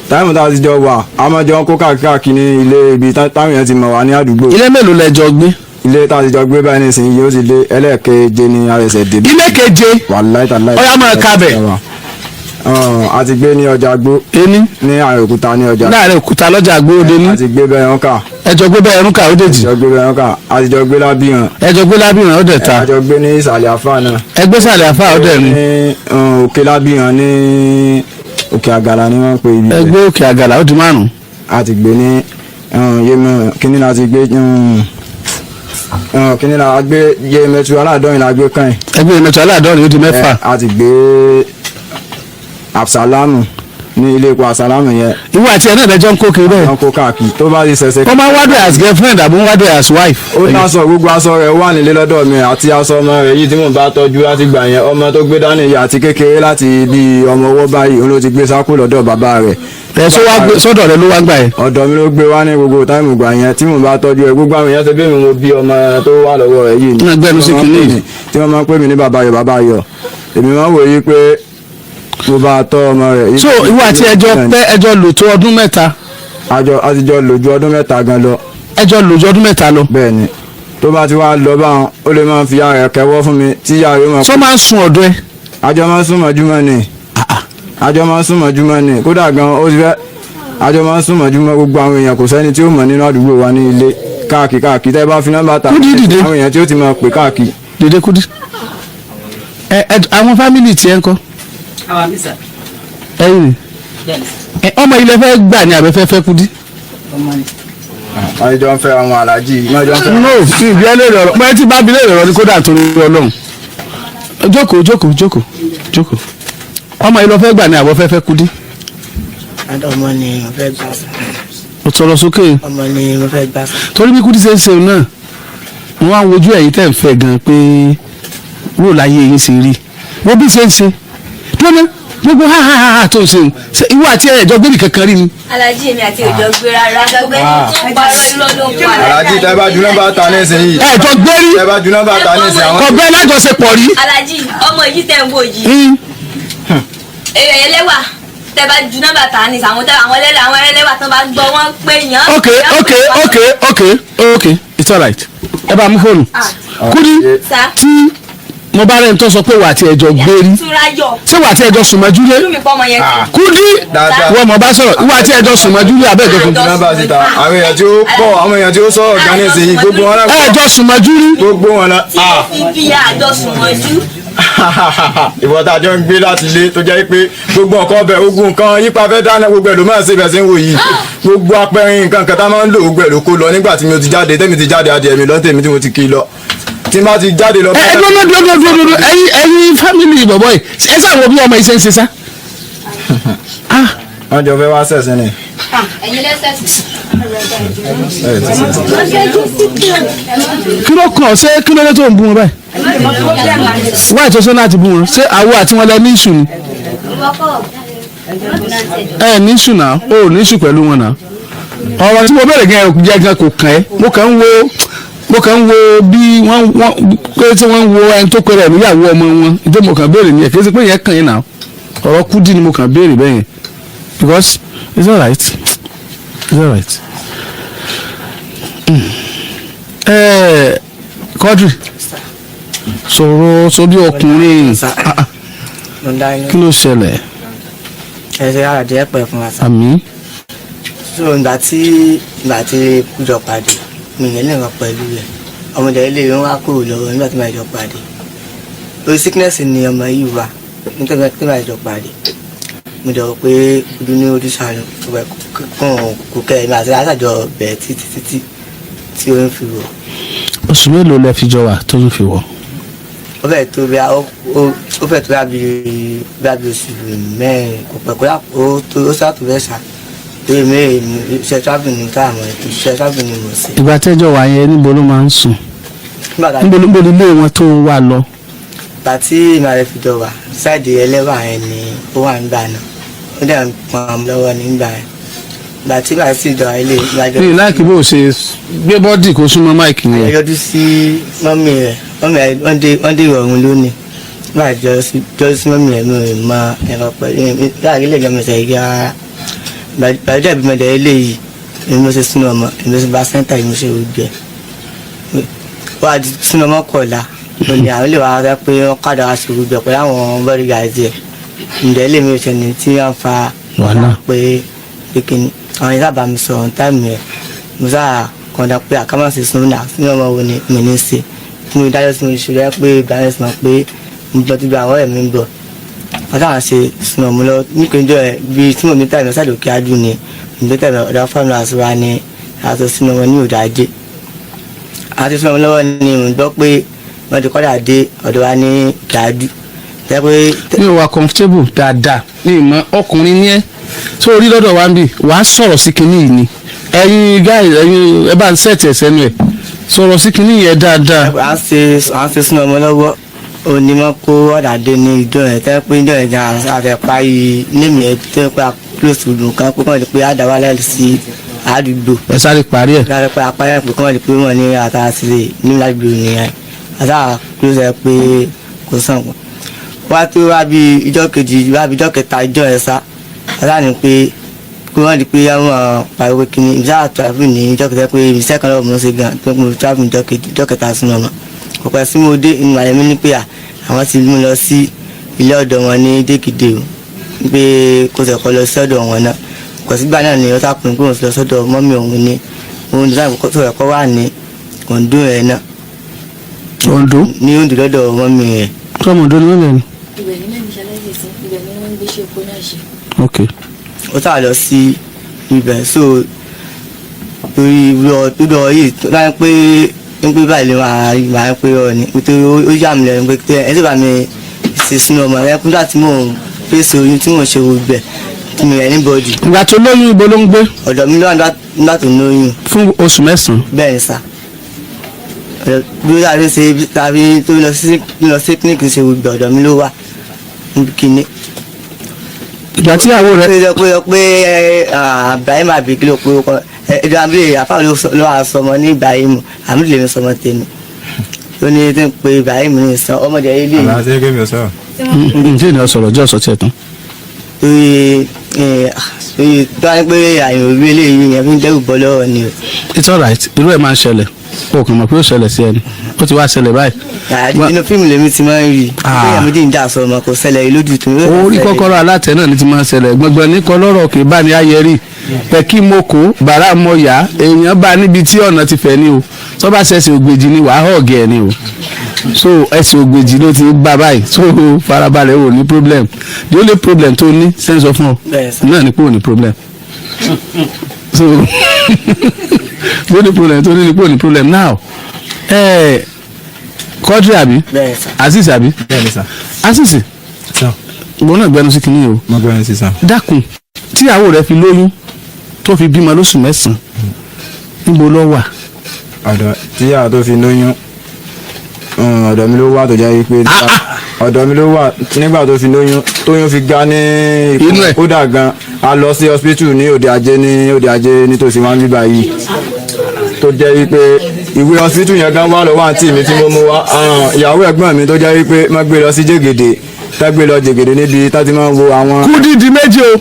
Time tá a ti jọ wà, a máa jọ ń kó káàkiri ní ilé ibi táwọn èèyàn ti mọ̀ wá ní àdúgbò. Ilé mélòó lẹjọ gbé? Ilé tá a ti jọ gbé báyìí nísìnyí, ó ti lé ẹlẹ́ẹ̀keje ní arẹsẹ̀ dé. Ilé keje? Wàláì tàláì. Ó yá, máa kabẹ̀. A ti gbé ní ọjà gbó. Ení. Ní Àròkúta ní ọjà. Láàrin òkúta lọ́jà àgbóòde ní. A ti gbé bẹ́ẹ̀ wọn kà. Ẹjọ gbé bẹ́ẹ̀ ẹrú kà, ó dèjì. Jọ gbé bẹ́ẹ̀ wọn kà, a ti jọ gbé lábíyàn. Ẹjọ gbé lábìrán, ó dẹ̀ta. A jọ gbé ní ìsàlẹ̀ àfà náà. Ẹgbẹ́ sàlẹ̀ àfà, ó dẹ̀rin. Ní òkè lábíyàn, ní òkè àgàlà ni wọ́n ń pè ibi bẹ̀. Ẹgbẹ́ òkè àgàlà, ó di márùn. A ti gbé ní yémẹ kíní la ti gbé, kíní la gbé, Yemẹtu Aláàdọ́rin la gbé kàn. Ẹgbẹ́ Yemẹtu Aláàdọ́rin, ó di mẹ́fà. A ti gbé Absalamu ní ilé epo Absalamu yẹn. Ìwọ àti ẹ̀ náà lẹ́jọ́ ń kó kiri bẹ́ẹ̀? Wọ́n kó káàkiri tó bá ti ṣẹ̀ṣẹ̀. Wọ́n máa ń wádùn as girlfriend àbí ń wádùn as wife? Ó dáṣọ, gbogbo aṣọ rẹ̀ wà nílé lọ́dọ̀ mi, àti aṣọ ọmọ rẹ̀ yìí tí mò ń bá tọ́jú láti gbà yẹn. Ọmọ tó gbé dání yìí, àti kékeré, láti bí ọmọ ọwọ́ báyìí, òun ló ti gbé sákò lọ́dọ̀ bàbá rẹ̀. Ẹ̀ sọ wá gbé sọ́dọ̀ rẹ ló wá gbà yẹn? Ọ̀dọ̀ mi ló gbé wá ní gbogbo time gbà yẹn tí mò ń bá tọ́jú ẹ. Gbogbo àwọn èèyàn ṣe bí mi mo bí ọmọ tó wà lọ́wọ́ rẹ̀ yìí ni. Náà gbẹ́nu sí kinní yìí. Tí wọ́n máa ń pè mí ní bàbá yọ, bàbá yọ, èmi máa ń wòye pé mo bá tọ́ ọmọ rẹ̀. So ìwọ àti ẹjọ́ pẹ́, ẹjọ́ lò tó ọdún 3? Àjọ àtijọ́ lò ju ọdún 3 gan lọ. Ẹjọ́ lò ju ọdún 3 lọ? Bẹ́ẹ̀ ni. Tó bá ti wá lọ báwọn, ó lè máa fi ìyá rẹ̀ kẹ́wọ́ fún mi tí ìyá rẹ̀ máa. Sọ máa ń sun ọ̀dọ̀ ẹ? Àjọ máa ń sún mọ́júmọ́ ni, àjọ máa ń sún mọ́júmọ́ ni. Kódà gan, ó ti fẹ́ àjọ máa ń sún mọ́júmọ́. Gbogbo àwọn èèyàn, kò sẹ́ni tí ó mọ̀ nínú àdúgbò wa ní ilé káàkiri káàkiri. Tẹ́ bá fi nọ́mbà ta Kúdí dìde. àwọn èèyàn tí ó ti máa pè káàkiri. Dìde Kúdí. Ẹ ẹ, àwọn family tiẹ̀ ń kọ́? Àwa mi sà. Ẹ̀yin ni? Bẹ́ẹ̀ ni. Ẹ ọmọ ilẹ̀ fẹ́ gbà ní àbẹ́fẹ́ fẹ́ Kúdí? Ọmọ ni. Wọ́n jọ ń fẹ́ àwọn aláàjì, wọ́n jọ ń fẹ́. No, ìbí ẹ léèrè ọ̀rọ̀ pé tí bá bi léèrè ọ̀rọ̀ ni kódà torí Ọlọ́run. Jókòó, jókòó, jókòó, jókòó. Ọmọ ilẹ̀ fẹ́ gbà ní àbọ̀fẹ́ fẹ́ Kúdí? Ọmọ ni mo fẹ́ gbà sà. Ó sọ̀rọ̀ sókè. Ọmọ ni mo fẹ́ gbà sà. Torí bí Kúdí ṣe ń ṣe náà, wọ́n á wojú ẹ̀yin tẹ́ ń fẹ́ gan pé wò láyé yín ṣe rí wọ́n bí ṣe ń ṣe tó ní gbogbo ha ha ha ha tó ń ṣe ṣe. Ìwọ àti ẹ̀jọ́ gbébì kankan rí ni? Alájí, èmi àti òjò gbé rárá. Gbé tó ń parọ́, irọ́ ló ń pa. Aláàjì, tẹ́ bá ju nọ́mbà ta nísìnyí. Ẹ̀jọ́ gbé rí? Tẹ́ bá ju nọ́mbà ta nísìnyí àwọn. Kò bẹ́ẹ̀ lájọṣepọ̀ rí? Alájí, ọmọ yìí tẹ̀ ń wò yìí, èrè ẹlẹ́wà, tẹ bá ju nọ́mbà ta ní àwọn tẹ àwọn ẹlẹ́wà, àwọn ẹlẹ́wà tó bá gbọ́ wọ́n pé yàn. Ok, it's alright. Ẹ bá mú fóònù Kúdí. Sá. Tí mo bá rẹ̀ ń tọ́ sọ pé wà á ti ẹjọ́ gbé rí, Túnráyọ̀. ṣé wà á ti ẹjọ́ sùnmọ́jú lé? Inú mi pọ́ ọmọ yẹn. Kúdí, Dáadáa. wọ́n mọ̀ bá sọ̀rọ̀. Ìwọ àti ẹjọ́ sùnmọ́jú lé abẹ́ ìjọ Ju nọ́mbà síta, àwọn èèyàn tí ó pọ̀, àwọn èèyàn tí ó sọ̀rọ̀ gan nísìnyí, gbogbo wọn náà. Ẹjọ́ sùnmọ́jú rí? Gbogbo wọn náà. Tí mo fi bí àjọsùnmọ́jú. Ìwọ tá a jọ ń gbé láti ilé, tó jẹ́ pé gbogbo nǹkan ọbẹ̀, ogun nǹkan yípa fẹ́ dáná, gbogbo ẹ̀ ló máa ń ṣe. Bẹ̀ sí ń wò yìí, gbogbo apẹ̀rin nǹkan kan tá a máa ń lò, gbogbo ẹ̀ ló kó lọ nígbà tí mo ti jáde. Tẹ́mi ti jáde, adìẹ mi lọ́tẹ̀mí tí mo ti kí lọ, tí n bá ti jáde lọ. Ẹ dúró, dúró, dúró, dúró, dúró. Ẹyin family bọ̀bọ̀ yìí, ẹ sáà wo bí ọmọ yìí ṣe ń ṣe sá. Ah. Wọ́n jọ fẹ́ wá sẹ̀sìn ni. Ẹ̀yin lẹ́sẹ̀ sí. Ẹ ti sẹ̀sìn. Kí ló kàn? Ṣé kí ló dé tó ń bú wọn báyìí? Wáyé tó ṣe láti bú wọn, ṣé àwọ àti wọn lẹ ní ìṣù ni? Ẹ ní ìṣù náà, o ò ní ìṣù pẹ̀lú wọn náà. Ọ̀rọ̀ tí mo bẹ̀rẹ̀ gan jẹ́ gan kò kàn ẹ́. Mo kàn ń wo bí wọ́n pé tí wọ́n ń wo ẹni tó pẹ̀rẹ̀ níyàwó ọmọ wọn. Ìdí mo kàn béèrè ni ẹ̀, kì í ṣe pé yẹn kàn yín náà. Ọ̀rọ̀ Kúdí ni mo kàn béèrè bẹ́ẹ̀ yẹn, because it's alright, it's alright. Quadri, sọ̀rọ̀ sọ bí ọkùnrin. Sà. Ah, ah, Mo dá yín. Kí ló ṣẹlẹ̀? Ẹsẹ̀ àràdé pẹ̀ fún wa sà. Àmì. So ìgbà tí kújọ pàdé, mi ní nǹkan pẹ̀lú rẹ̀. Ọmọdé ilé ìwé wa kúrò lọ́wọ́ nígbà tí màá jọ pàdé. Orí sickness ni ọmọ yìí wà nígbà tí màá jọ pàdé. Mo dẹ̀ rò pé ojú ní ojú sànù kò kẹ́ ẹ̀mí àti àṣàjọ bẹ̀ẹ́ títí títí tí ó ń fi wọ̀. Oṣù mélòó lẹ fi jọ wà tó ń fi wọ̀? Ó fẹ́ tó bí oṣù 4, kò pẹ́ kó yà ó tó ó sá tó fẹ́ sà torí mi iṣẹ́ travel ni tá a mọ̀, iṣẹ́ travel ni mo ṣe. Ìgbà tẹ́jọ́ wà yẹn, níbo ló máa ń sùn? Nígbà tá Níbo nílé wọn tó wà lọ? Ìgbà tí èmi àrẹ fi jọ wà, side ẹlẹ́wà yẹn ni ó wà nígbà náà. Ó dẹ̀ ń pọn lọ́wọ́ nígbà yẹn. Ìgbà tí màá sì dọ̀ ilé ìgbàjọ. Ní láìkí bó ṣe gbé body kó súnmọ́ mic yẹn. Yọjú sí mummy rẹ̀, mummy rẹ̀ wọ́n dé ìrọ̀rùn lónìí. Máa jọ sí mummy rẹ̀, mi ò mọ ẹ̀rọ pẹ̀lú láàrin ilé ìjọba ìṣẹ̀lẹ̀ rárá. Gbàdúrà ìbímọ dẹ̀ eléyìí, èmi mo ṣe sínú ọmọ, èmi mo ṣe bá sẹ́ńtà, èmi mo ṣe gbẹ. Wọ́n á di sínú ọmọ kọ̀ọ̀la òní àwọn ilé wa rẹ pé wọ́n kàdà wá sí gbẹ pẹ̀lú àwọn bodyguards ẹ̀. Ǹdẹ́ lèmi ò ṣe ní tí wọ́n fa Wàhálà. Pé kíni àwọn yẹn sábà mi sọ̀rọ̀ time yẹn, mo sáà kọ̀ọ̀dà pé àkámọ̀sí sunu náà sínú ọmọ wo ni mi ní ṣe tí mo dájọ́ sí mo ṣe rẹ́ pé ìgbà yẹn sọ pé mo gbọ́ tí gba àwọn ọ̀rẹ́ mi ń bọ̀, wọ́n sáà ṣe sunu ọmọ lọ nípínjọ́ ẹ̀ bíi tí mo ní time sáà lókè ájú ni mo ní time ọ̀dọ̀ fáwọn àṣùwà ni àti sunu ọmọ ní òdà ajé àti sunu ọmọ lọ́wọ́ ni mo gbọ́ pé wọ́n ti kọ́dà dé ọ̀dọ̀ wa ní gàdú tẹ́ pé. Mi ò wà comfortable dáadáa ní ìmọ̀ ọkùnrin ní ẹ́ tó orí lọ́dọ̀ wa ń bì wàá sọ̀rọ̀ sí kinní yìí ni. Ẹ̀yin guys, ẹ̀yin ẹ bá ń set ẹ̀ sẹ́nu ẹ̀, sọ̀rọ̀ sí kinní yẹn dáadáa. À ń ṣe sínú ọmọ lọ́wọ́ onímọ̀ kó ọ̀dà dé ní ìjọ yẹn tẹ́ pé ìjọ yẹn gan àfẹ́ parí nímì yẹn tẹ́ pé a close gbogbo nǹkan pé kàn lè pé àdáwà láì sí àdúgbò. Ẹ sáré parí ẹ̀. Láti pé apáyà pé kàn lè pé wọ́n ní àtàsílẹ̀ ní àdúgbò nìyẹn àtàwà close ẹ pé kò sàn kù. Wá tó wá bí ìjọ kejì, wá bí ìjọ kẹta ìjọ yẹn sá àtàwọn ní pé kí wọ́n di pé àwọn pariwo kìíní ìbísà travel ní ìjọ kẹta pé ìbísà kan lọ́wọ́ mo ń ṣe gan pé mo travel ìjọ kejì, ìjọ kẹta sínú ọmọ kò pẹ́ sí mo dé inú àyẹ̀mí ní pé à àwọn ti mú lọ sí ilé ọ̀dọ̀ wọn ní Dèkìdè o, pé kò tẹ̀ kọ́ lọ sí ọ̀dọ̀ wọn náà kò sígbà náà ni ó sàpín pé òun ti lọ sọ́dọ̀ mummy òun ní òun ní sáà tó ẹ̀kọ́ wà ní Oǹdó rẹ̀ náà. Oǹdó? Ní Oǹdó lọ́dọ̀ mummy rẹ̀. Sọmọ Oǹdó ni wọ́n bẹ̀rẹ̀ ni. Ibẹ̀ ní mẹ́rin ṣaláìsí sí, ibẹ̀ ni wọ́n ń gbé ṣe oko náà ṣe. Ok. Ó sà lọ sí ibẹ̀, so torí lọ yìí tó bá ń pé ń pé báyìí lè máa ń pé ọ ni nítorí ó yà mí lẹ́nu pé ẹ tó bá mi ṣe sínú ọmọ rẹ kúndà tí mò ń fèsì oyún tí mò ń ṣe gbogbo ẹ̀ tí mi rẹ̀ anybody. Ìgbà tó lóyún, ibo ló ń gbé? Ọ̀dọ̀ mi lọ́wọ́ nígbà tó lóyún. Fún oṣù 9? Bẹ́ẹ̀ ni sà, bí ó dàbí ṣe tàbí tó lọ sí clinic ṣe gbogbo, ọ̀dọ̀ mi ló wà níbi kíní. Ìgbà tí ìyàwó rẹ. Pé Ibrahim àbí kí ló pé ó kọ ẹ àbí àfáà ló wà sọmọ ní Ibrahim àmì lèmi sọmọ tèmi tó ní tí ń pe Ibrahim ní ìsàn ọmọdé ilé yìí. Àlàáfíà kí mi ò sọ̀rọ̀. Ǹjẹ́ ìnáwó sọ̀rọ̀ jẹ́ ọ̀sọ̀ tiẹ̀ tán. Torí torí tó wá ní pé àyàn òbí eléyìí yẹn fi ń dẹ́rù bọ́ lọ́wọ́ ni o. It's alright, irú ẹ̀ máa ń ṣẹlẹ̀, o kàn mọ̀ pé ó ṣẹlẹ̀ sí ẹni, ó ti wá ṣẹlẹ̀ báyìí. Inú fíìmù lèmi ti máa ń rí i Ah. pé méjì ń dà sọ ọmọ, kò ṣẹlẹ̀ lójú tó. Orí kọ́kọ́rọ́ alátẹ náà ni ti máa ń ṣẹlẹ̀ gbọ̀ngbọ̀n ní kọlọ́rọ̀ kì í bá ní ayẹrí pẹ̀kí mo kó bàrà mọ yá èèyàn bá níbi tí ọ̀nà ti fẹ̀ ni o. Tó bá ṣẹ̀ṣẹ̀ ògbèjì ni wàá họ̀gì ẹ̀ ni o. So ẹsẹ̀ ògbèjì ló ti bá báyìí, so farabalẹ̀, wò ní problem. The only problem tó ní sẹ́ńsọ fún ọ Bẹ́ẹ̀ sà. náà ni pé ò ní problem. So the only problem tó ní ni pé ò ní problem now. Quadri àbí? Bẹ́ẹ̀ sà. Azeez àbí? Bẹ́ẹ̀ ni sà. Azeez. Sà. Ìwọ náà gbẹnu sí kinní o. Mo gbẹ́rin sí sà. Dákun, tíyàwó rẹ fi lóyún tó fi bímọ lóṣù 9, níbo ló wà? Ọ̀dọ̀ tíyà tó fi lóyún, ọ̀dọ̀ mi ló wà, tó jẹ́ wípé ọ̀dọ̀ mi ló wà nígbà tó fi lóyún, tóyún fi ga ní Inú ẹ̀. Kódà gan a lọ sí hospital ní òde ajé, ní òde ajé nítòsí wọn bíbá yìí, tó jẹ́ wípé ìwé hospital yẹn gan wà lọ́wọ́ àǹtí mi tí mo mú wá, ìyàwó ẹ̀gbọ́n mi, tó jẹ́ wípé wọ́n gbé lọ sí Jègèdè, tá gbé lọ Jègèdè níbi tá ti máa ń wo àwọn. Kúdí di méjì o.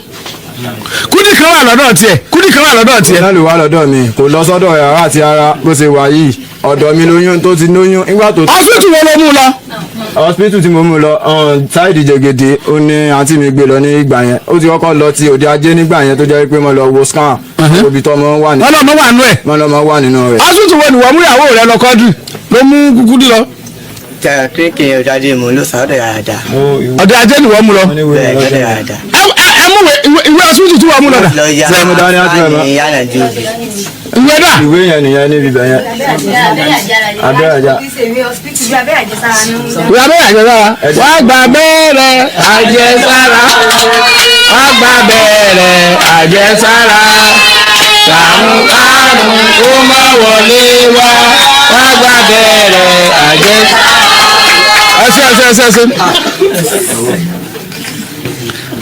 Kúdí kan wà lọ́dọ̀ tiẹ̀, Kúdí kan wà lọ́dọ̀ tiẹ̀. Náà ló wà lọ́dọ̀ mi, kò lọ sọ́dọ̀ yàrá àti ara bó ṣe wà yìí. Ọ̀dọ̀ mi lóyún tó ti lóyún nígbà tó. Hospital wo ló mú lọ? Hospital tí mo mú lọ, side Jẹ̀gẹ̀dẹ̀ ó ní àǹtí mi gbé lọ ní ìgbà yẹn. Ó ti kọ́kọ́ lọ ti òde ajé nígbà yẹn, tó jẹ́ pé mo lọ wo scan òbí tọmọ wà ní. Wọ́n lọ́mọ wà nù ẹ̀. Wọ́n lọ́mọ wà nínú rẹ̀. Hospital wo ni wọ́n mú ìyàwó rẹ lọ? Kọ́dù ló mú Kúdí lọ? Tẹ kíríkì yẹn jáde mò ń lọ sàádọ̀ yàrá. Ọ̀dọ̀ ajé ni wọ́n mú lọ? Bẹ́ẹ̀, jáde yàrá. Ẹ mú ìwé hospital tí wọ́n mú lọ dà? Lọ yá. Ṣé mo dání àti mẹ́mọ́? Ní yàrá jòjì. Ìwé dà? Ìwé yẹn nìyẹn níbi ibẹ̀ yẹn. Abẹ́rẹ́ àjà. Ìwé abẹ́rẹ́ àjẹsára. Wọ́n gba abẹ́rẹ́ àjẹsára, wọ́n gba abẹ́rẹ́ àjẹsára, kàrún kàrún ó má wọlé wá, wọ́n gba abẹ́rẹ́ àjẹsára. Ẹsẹ ẹsẹ ẹsẹ ẹsẹ.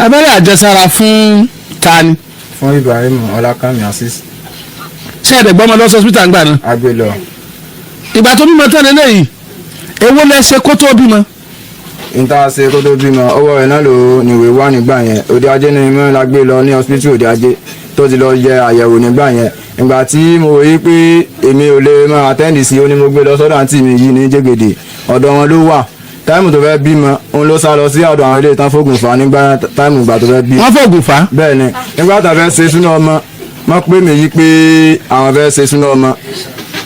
Abẹ́rẹ́ àjẹsára fún ta ni? Fún Ibrahim Ọlákànmí Azeez. Ṣé ẹ̀dẹ̀ gbọ́mọ lọ sí hospital ńgbà náà? Agbè lọ. Ìgbà tó bímọ tán lélẹ́yìí, èwo lẹ ṣe kó tó bímọ? Níta ṣe kó tó bímọ, ọwọ́ rẹ̀ náà ló níwèé wá nígbà yẹn. Òde Ajé ni mẹ́rin la gbé lọ ní hospital Òde Ajé tó ti lọ yẹ àyẹ̀wò nígbà yẹn. Ìgbà tí mo rí pé èmi ò lè máa attend sí, ó ní mo gbé lọ sọ́dọ̀ àǹtí mi yìí ní Jẹ́gẹ̀dẹ̀, ọ̀dọ̀ wọn ló wà. Táìmù tó fẹ́ bímọ, òun ló sá lọ sí ọ̀dọ̀ àwọn ilé ìtàn fóògùn fà nígbà táìmù ìgbà tó fẹ́ bímọ. Wọ́n fògùn fà á? Bẹ́ẹ̀ ni, nígbà tá a fẹ́ ṣe súná ọmọ, wọ́n pè mí yí pé àwọn fẹ́ ṣe súná ọmọ,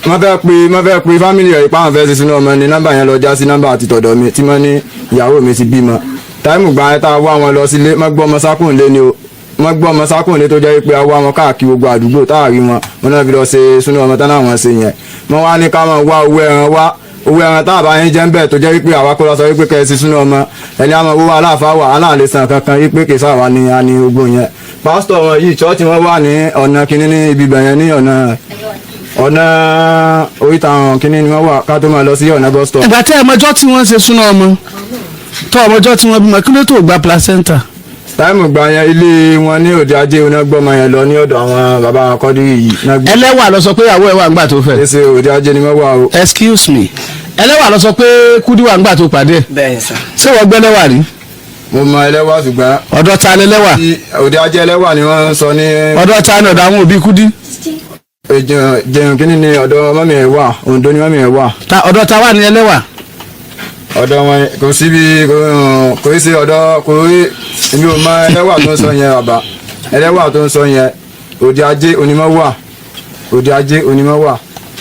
wọ́n fẹ́ pe fámìlì rẹ̀ pé àwọn fẹ́ ṣe súná ọmọ ni. Nọ́mbà yẹn lọ já sí nọ́mbà àti tọ̀dọ̀ mi tí wọ́n ní ìyàwó mi ti bímọ. Táìmù gbà yẹn tá a wá wọn lọ sílé, wọ́n gbọ́ ọmọ sákùnlé ni o, wọ́n gbọ́ ọmọ sákùnlé tó jẹ́ pé a wá wọn káàkiri gbogbo àdúgbò tá a rí wọn. Wọn náà fi lọ ṣe súná ọmọ tán láwọn ṣe yẹn. Wọ́n wá ní ká máa wá owó ẹran wá, owó ẹran tá a bá yín jẹ́ ń bẹ̀ tó jẹ́ wípé àwa kó lọ sọ wípé kẹ́ ẹ ṣe súná ọmọ ẹni àmọ́ owó aláàfáà wà aláàlẹ́ san kankan wípé kì í sáwà ni a ní ogún yẹn. Pásítọ̀ wọn yìí, ṣọ́ọ̀ṣì wọn wà ní ọ̀nà kínní ní ibi ibẹ̀ yẹn, ní ọ̀nà oríta àwọn kínní ni wọ́n wà ká tó máa lọ sí ọ̀nà bus stop. Ìgbà tí ọmọjọ́ tí wọ́n ṣe súná ọmọ tó ọmọjọ́ tí wọ́n bímọ, kí ló tó gba placenta? Táìmù gba yẹn, ilé wọn ní Òde Ajé wọn gbọ́mọ yẹn lọ ní ọ̀dọ̀ àwọn bàbá wọn kọ́dírì yìí náà gbé. Ẹlẹ́wà lọ sọ pé ìyàwó ẹ̀ wà ńgbà tó fẹ́. Ṣe Òde Ajé ni wọ́n wà o. Excuse me, ẹlẹ́wà lọ sọ pé Kúdí wà ńgbà tó pàdé ẹ̀? Bẹ́ẹ̀ ni sà. Ṣé wọ́n gbẹ́lẹ́wà rí? Mo mọ ẹlẹ́wà ṣùgbọ́n. Ọ̀dọ̀ ta lẹ́lẹ́wà? Tí Òde Ajé ẹlẹ́wà ni wọ́n ń sọ ní. Ọ̀dọ̀ ta ni? Ọ̀dọ̀ àwọn òbí Kúdí? Jẹun kínní ni ọ̀dọ̀ mọ́mí ẹ̀ wà, Oǹdó ni mọ́mí ẹ̀ wà. Ọ̀dọ̀ ta wà ní ẹlẹ́wà? Ọ̀dọ̀ wọn kò síbi kò sí ọ̀dọ̀ kò rí. Èmi ò mọ ẹlẹ́wà tó ń sọ yẹn, bàbá. Ẹlẹ́wà tó ń sọ yẹn, Òde Ajé onímọ̀ wà, Òde Ajé onímọ̀ wà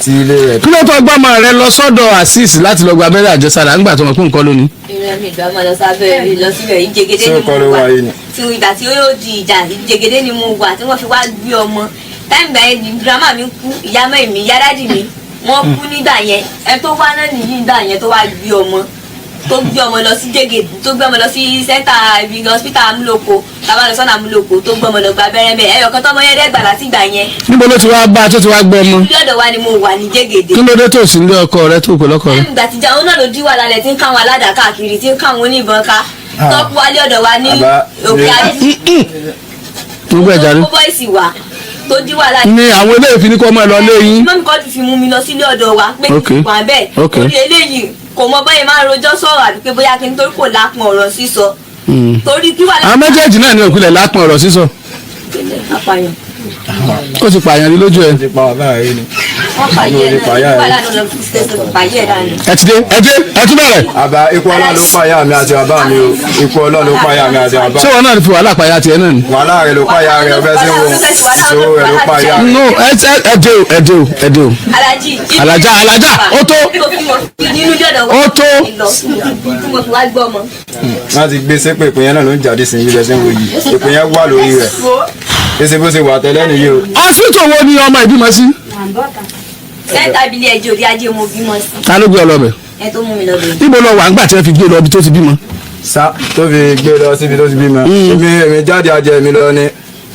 tí ilé rẹ̀. Kí ló tó gbọ́mọ rẹ lọ sọ́dọ̀ Azeez láti lọ gba abẹ́rẹ́ àjẹsára ńgbà tó mọ̀ pé nǹkan lónìí? Ìrìn mi ìgbà máa lọ sábẹ́ rí lọ síbẹ̀, Ìjẹgẹdẹ Ṣé ni o kọ́ mo ló wà. wà yìí ni? Tí ìgbà tí ó yóò di ìjà, Ìjẹgẹdẹ ni mo wà tí wọ́n fi wá gbé ọmọ. Táìmù ìgbà yẹn ni girama mi kú, ìyá mẹ́rin mi, ìyá dádì mi, wọ́n kú nígbà yẹn. Ẹ tó wá náà nìyí nígbà yẹn tó wá gbé ọmọ, tó gbé ọmọ lọ sí Jẹ́gẹ̀dẹ̀, tó gbé ọmọ lọ sí center ibi hospital Amúlòkó, tàbá lọ sọ́nà Amúlòkó, tó gbé ọmọ lọ gba abẹ́rẹ́ bẹ́ẹ̀, ẹyọ kan tọ́mọ yẹn dẹ́gbà láti ìgbà yẹn. Níbo ló ti wá bá a tó ti wá gbọ́ ọmọ? Ilé ọ̀dọ̀ wa ni mo wà ní Jẹ́gẹ̀dẹ̀. Kí ló dé tó sí ilé ọkọ rẹ tó pè lọ́kọ rẹ? Ìgbà tíjà òun náà ló dí wàhálà rẹ̀ tí ń káwọn aládàá káàkiri, tí ń káwọn oníbọn ká, tọ́pù wálé ọ̀dọ̀ wa ní Àbá- Òkè Adú. Gbogbo ẹ̀já rí. Tó kó bọ́ìsì wá tó dí wàhálà. Ni àwọn eléyìí fi ní kó máa lọ lé yín. Mọ́mí kan ti fi mú mi lọ sílé ọ̀dọ̀ wa pé kí n wà bẹ́ẹ̀. Torí eléyìí kò mọ báyìí máa ń rojọ́ sọ̀rọ̀ àbí pé bóyá kí n torí kò lápọn ọ̀rọ̀ sísọ. Torí kí wàhálà. Àwọn méjèèjì náà ní òkúlẹ̀ lápọn ọ̀rọ̀ sísọ. Apààyàn. Ó ti pààyàn rí lójú ẹ. Ti pa bàbá rẹ ni. Wọ́n pààyàn Mo lè náà pààyà kí rẹ. wàhálà náà lọ fi ṣe pààyàn dànù. Ẹ ti dé, ẹ dé, ẹ tún bẹ̀rẹ̀. Àbá, ikú Ọlọ́run ló pààyà mi àti bàbá mi o. Ikú Ọlọ́run ló pààyà mi àti bàbá. Ṣé wọn náà fi wàhálà pààyà tiẹ̀ náà ni? Wàhálà rẹ ló pààyà rẹ, ọbẹ̀ sí wo ìṣòro rẹ ló pààyà rẹ. No, ẹ dé o, ẹ dé o, ẹ dé o. Alájì. Alájà, alájà, ó tó. Nínú ilé ọ̀dọ̀ wa. Ó tó. Lọ tí mo fi wá gbọ́ ọmọ. Wọ́n ti gbé sépè, ìpín yẹn náà ló ń jáde sí yìí, bẹ́ẹ̀ sí ń wo yìí, ìpín yẹn wà lórí rẹ̀ kése bó ṣe wà tẹ́lẹ̀ nìyí o. Hospital wo ni ọmọ ìbímọ sí? Sẹ́ńtà abilé ẹjọ́ Òde Ajé mo bímọ sí. Ta ló gbé ọ lọ bẹ̀? Ẹ tó mú mi lọ bẹ̀. Níbo lọ wà ńgbà tí wọ́n fi gbé lọ ibi tó ti bímọ? Sá tó fi gbé lọ síbi tó ti bímọ, èmi jáde ajẹ mi lọ ni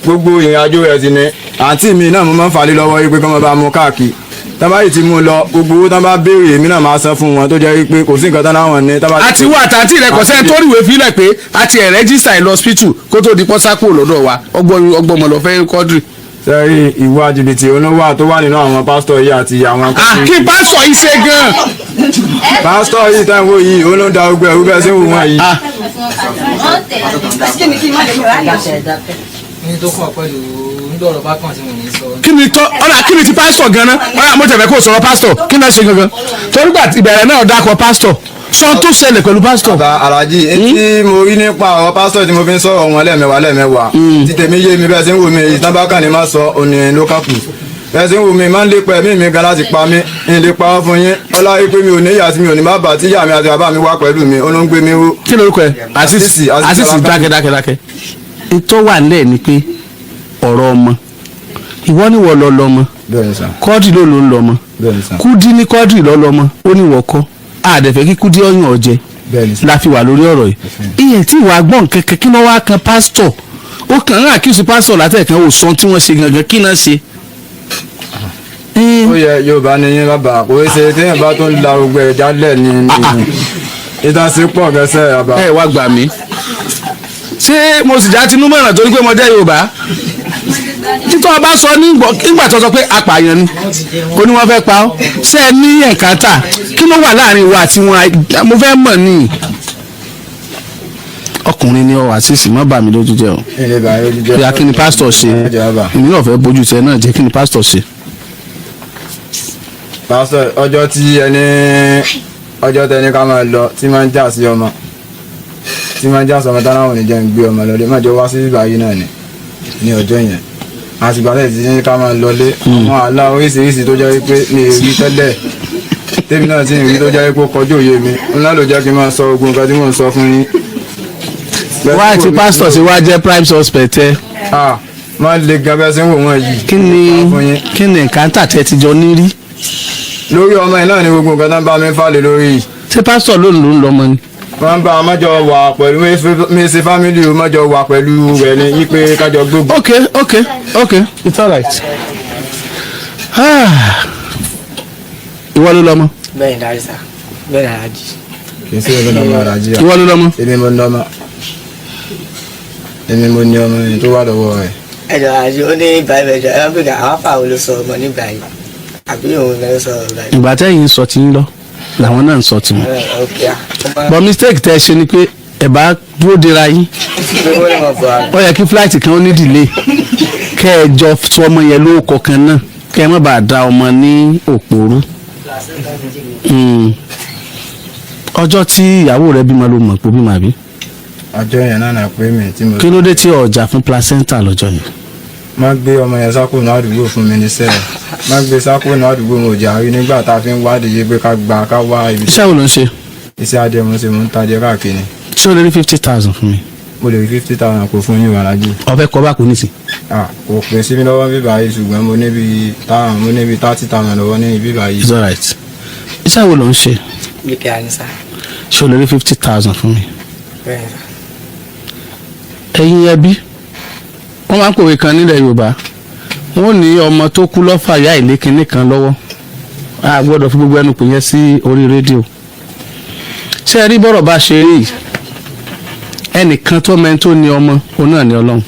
gbogbo ìrìn àjò rẹ̀ ti ní. Àǹtí mi náà mo máa ń falẹ̀ lọ́wọ́ yìí pé kí wọ́n bá mú káàkiri. Tán bá yìí ti mú lọ, gbogbo owó tán bá béèrè èmi náà máa san fún wọn, tó jẹ́ wípé kò sí nǹkan tán láwọn ní. Tán bá ti- Àti wà àtàntì rẹ kò sẹ́ni tó ríwèé fílẹ̀ pé àti ẹ̀ register ẹ̀ lọ hospital kó tó di pọ́sá kúrò lọ́dọ̀ wa, ọgbọ́n ọgbọ́n mọ̀ lọ fẹ́ kọ́dìrì. Sẹ́rí ìwà jìbìtì olówó tó wà nínú àwọn pásítọ̀ yìí àti àwọn. Kí pásítọ̀ yìí ṣe gan-an. Pásítọ̀ yìí tán wò yìí, ó ló ń da ogun ẹ̀rú bẹ́ẹ̀ sí wò wọ́n yìí. Ní tó kàn pẹ̀lú ńdọ̀rọ̀ bá kàn tí mo ní sọ. Kí ni tọ́ ọ̀nà, kí ni ti pásítọ̀ gan-an? Ọ̀nà mo tẹ̀fẹ́ kó sọ̀rọ̀ pásítọ̀, kí náà ṣe gangan? Torí gbà ìbẹ̀rẹ̀ náà dákọ̀ pásítọ̀, sọ tó ṣẹlẹ̀ pẹ̀lú pásítọ̀. Bàbá Alájí, etí mo rí nípa ọ̀rọ̀ pásítọ̀ tí mo fi ń sọ̀rọ̀ wọn lẹ́ẹ̀mẹ́wàá lẹ́ẹ̀mẹ́wàá tí tèmi yé mi. Bẹ́ẹ̀ sí ń wò mí, ìtàn bá kàn ní má sọ òní ló kàkù. Bẹ́ẹ̀ sí ń wò mí, máa ń lépa ẹ̀mí mi gan láti pa mí, ń lè pa wọ́n fún yín. Ọlá wípé mi ò ní ìyá àti mi ò ní bàbá, tí ìyá mi àti bàbá mi wá pẹ̀lú mi, ó ló ń gbé mi ró. Kí lorúkọ ẹ? Àṣìṣì. Àṣìṣì, dákẹ́ dákẹ́ dákẹ́. Ìtọ́ wà nílẹ̀ ni pé ọ̀rọ̀ ọmọ, ìwọ ni wọ́n lọ lọ́mọ. Bẹ́ẹ̀ ni sà. Kọ́dì ló ń lọ́mọ. Bẹ́ẹ̀ ni sà. Kúdí ní kọ́dì lọ́ lọ́mọ, ó ní wọ́n kọ́ àdẹ̀fẹ́ kí Kúdí ọyàn ọ̀jẹ̀. Bẹ́ẹ̀ ni sà. La fi wà lórí ọ̀rọ̀ yìí. Ìyẹn tí ìwà gbọ́n kẹ̀kẹ́, kí wọ́n wá kan pásítọ̀? Ó kàn ń àkíyèsí pásítọ̀ látẹ̀kẹ́, ò sọ tí wọ́n ṣe gangan, kí náà ṣe. Ó yẹ Yorùbá ni yín bàbá, kò í ṣe téèyàn bá tó ń la gbogbo ẹ̀ jálẹ̀ ni ìtàn sí pọ̀ gẹ́sẹ̀ bàbá. Ẹ wá gbà mí, ṣé mo sì já tinú mọ̀ràn torí pé mo jẹ́ Yorùbá? Títọ́ ọba sọ nígbà tó sọ pé apààyàn ni, ó ní wọ́n fẹ́ pa ọ́. Ṣé ẹ ní ẹ̀kántà? Kí ló wà láàrin wa àti wọn? Mo fẹ́ mọ̀ ní. Ọkùnrin ni ọ, àṣìṣì má bà mí lójú jẹ́ o. Ilé bàá lójú jẹ́. Bóyá kí ni pásítọ̀ ṣe? Ẹ jẹ́ bàbá. Èmi náà fẹ́ bójú tẹ náà jẹ́. Kí ni pásítọ̀ ṣe? Pásítọ̀, ọjọ́ tí ẹni, ọjọ́ tẹni ká máa lọ, tí máa ń jà sí ọmọ, tí máa ń jà sí ọmọ táwọn ò ní jẹ́ ń gbé ọmọ lọlé, má jọ wá sí bíbá yìí náà ni ní ọjọ́ yẹn. Àtìgbà tẹ̀ tí ní ká máa lọlé, àwọn àlá oríṣiríṣi tó jẹ́ wípé mi ì rí tẹ́lẹ̀, tèmi náà sì ń rí, tó jẹ́ wípé ó kọjú òye mi ńlá, ló jẹ́ kí n máa sọ ogun nǹkan tí mò ń sọ fún yín. Wá tí pásítọ̀ ṣe wá jẹ́ prime suspect ẹ? Ah, máa ń le gan bẹ́ẹ̀ sí ń wò wọ́n yìí. Kí ni Fún yín. Kí ni ẹ̀kántà tẹ ti jọ ní rí? Lórí ọmọ yìí náà ni gbogbo nǹkan tó ń bá mi fà lé lórí yìí. Ṣé pásítọ̀ ló ń lò ń lọ́mọ ni? Wọ́n bá mọ́jọ wà pẹ̀lú mẹ́sẹ̀ family o, mọ́jọ wà pẹ̀lú rẹ̀ ní yí pé kájọ gbógun. Ok, it's alright. Ah. Ìwọ ló lọ́mọ? Bẹ́ẹ̀ ni dárí sá, bẹ́ẹ̀ ni alájí. Kì í sí èmi lọ́mọ ara jíà. Ìwọ ló lọ́mọ? Èmi mo ní ọmọ, èmi mo ní ọmọ yẹn tó wà lọ́wọ́ rẹ̀. Ẹjọ alájí, ó ní báyìí, ẹjọ ẹ bá bèèrè àwọn afáwo ló sọ ọmọ ní báyìí, àbí òun ló sọ ọmọ báyìí? Ìgbà tẹ́yìn ń sọ ti ń lọ làwọn náà ń sọ tiwọn. Ẹ, ok, ah. But mistake tẹ́ ẹ ṣe ni pé ẹ bá dúró dera yín. Gbogbo ní mo bọ̀ àgbà. Ó yẹ kí flight kan ó ní delay, kẹ́ ẹ jọ sọ ọmọ yẹn lórúkọ kan náà, kẹ́ ẹ má bàa da ọmọ ní òpòrú. Ọjọ́ tí ìyàwó rẹ bímọ ló mọ̀ pé ó bímọ, àbí? Ọjọ́ yẹn náà nà pé mi tí mo. Kí ló dé tí ọjà fún placenta lọ́jọ́ yẹn? Má gbé ọmọ yẹn sákò ní àdúgbò fún mi ní sẹ́ẹ̀, má gbé sákò ní àdúgbò, mo jà rí nígbà tá a fi ń wádìí yìí pé ká gba ká wá ibi. Iṣẹ́ wo ló ń ṣe? Iṣẹ́ adé mo ṣe, mo ń tajà káàkiri. Ṣé o lè rí 50,000 fún mi? Mo lè rí 50,000 kó fún yín, wàlájì. Ọ̀fẹ́ kọ́ bá kú nísìn. Ah, kò pè sí mi lọ́wọ́ bíbá yìí, ṣùgbọ́n mo níbi táwọn, mo níbi 30,000 lọ́wọ́ ní bíbá yìí. It's alright. Iṣẹ́ wo ló ń ṣe? Bí kí a ní sá. Ṣé o lè rí 50,000 fún mi? Bẹ́ẹ̀ ni sá. Ẹ̀yin ẹbí, wọ́n máa ń pòwe kan nílẹ̀ Yorùbá, wọ́n ní ọmọ tó kú lọ́fà yá ìlé kinní kan lọ́wọ́. A gbọ́dọ̀ fi gbogbo ẹnu pè yẹn sí orí rédíò. Ṣé ẹ rí bọ́rọ̀ bá ṣe rí yìí? Ẹnìkan tó mẹ́ni tó ní ọmọ, òun náà ní Ọlọ́run.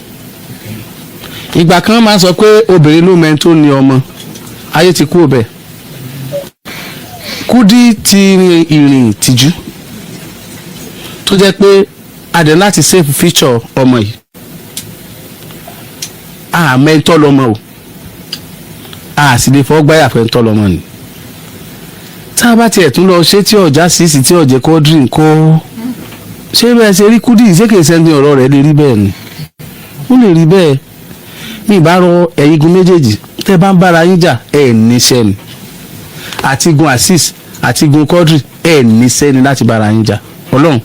Ìgbà kan máa ń sọ pé obìnrin ló mẹ́ni tó ní ọmọ. Ayé ti kú ọbẹ̀. Kúdí ti rin ìrìn ìtìjú tó jẹ́ pé a dẹ̀ láti save future ọmọ yìí. Àmẹ́ńtọ́ lọ́mọ o, a sì lè fọwọ́ gbáyà fẹ́ ń tọ́ lọ́mọ ni. Tá a bá tiẹ̀ tún lọ ṣé tí ọjà sísì tí ọ̀jẹ̀ kọ́ drink kọ́, ṣé bẹ́ẹ̀ ṣe rí Kúdí, ṣé kìí sẹ́ni ọ̀rọ̀ rẹ̀ lè rí bẹ́ẹ̀ ni? Ó lè rí bẹ́ẹ̀. Mi ìbá rọ ẹ̀yin igun méjèèjì tẹ́ bá ń bára yín jà, ẹ̀ níṣẹ́ ni. Àti igun Azeez àti igun Quadri, ẹ̀ níṣẹ́ ni láti bára yín jà. Ọlọ́run,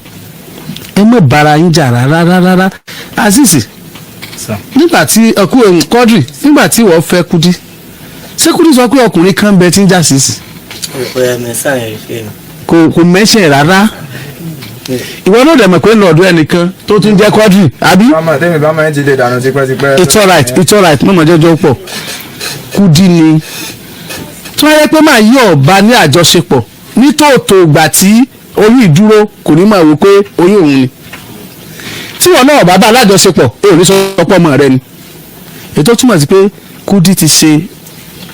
ẹ má bára yín jà rárá rárá. Azeez, nígbà tí ọkú Quadri, nígbà tí wọ́n fẹ́ Kúdí, ṣé Kúdí sọ pé ọkùnrin kan bẹ tí ń jà sísì? Kò yẹ mi sàn yẹn ṣe mi. Kò mẹ́sẹ̀ rárá. Ìwọ náà dẹ̀ mọ̀ pé lọ́ọ̀dọ̀ ẹnìkan tó tún jẹ́ Quadri, àbí? Bámọ̀ tẹ́mi bá máa ń ti lè dànù tipẹ́tipẹ́. It's alright, it's alright. Mọ̀mọ́ jọjọ́ pọ̀. Kúdí ni tí wọ́n yẹ pé máa yí ọ̀ba ní àjọṣepọ̀ nítòótò ìgbà tí oyún ìdúró, kò ní máa wò pé oyún òun ni. Tí wọn náà bá bá alájọṣepọ̀, ò ní sọ pé ọmọ rẹ ni. Ètò túmọ̀ sí pé Kúdí ti ṣe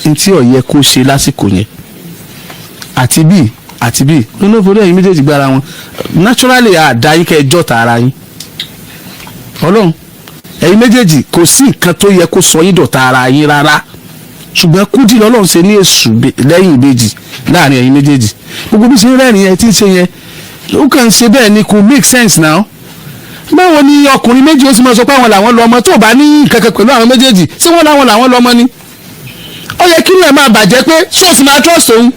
ní tí ó yẹ kó ṣe lásìkò yẹn, àti bíi àti bíi nínú ìfowópamọ́. Ẹ̀yin méjèèjì gbára wọn naturally, àdá yín kẹ́ ẹ jọ́ta ara yín. Ọlọ́run, ẹ̀yin méjèèjì, kò sí nǹkan tó yẹ kó sọ yín dọ̀tá ara yín rárá, ṣùgbọ́n Kúdí lọ́lọ́run ṣe ní èṣù lẹ́yìn ìbejì láàrin ẹ̀yin méjèèjì. Gbogbo bí ṣe ń rẹ́rìn yẹn tí ń ṣe yẹn, ó kàn ń ṣe bẹ́ẹ̀ ni, kò make sense now. Báwo ni ọkùnrin méjì ó sì máa sọ pé àwọn làwọn lọ́mọ, tó bá ní kankan pẹ̀lú àwọn méjèèjì? Ṣé wọ́n láwọn làwọn lọ́mọ ni? Ó yẹ kí ẹ̀ máa bàjẹ́ pé ṣé o sì máa trust òun?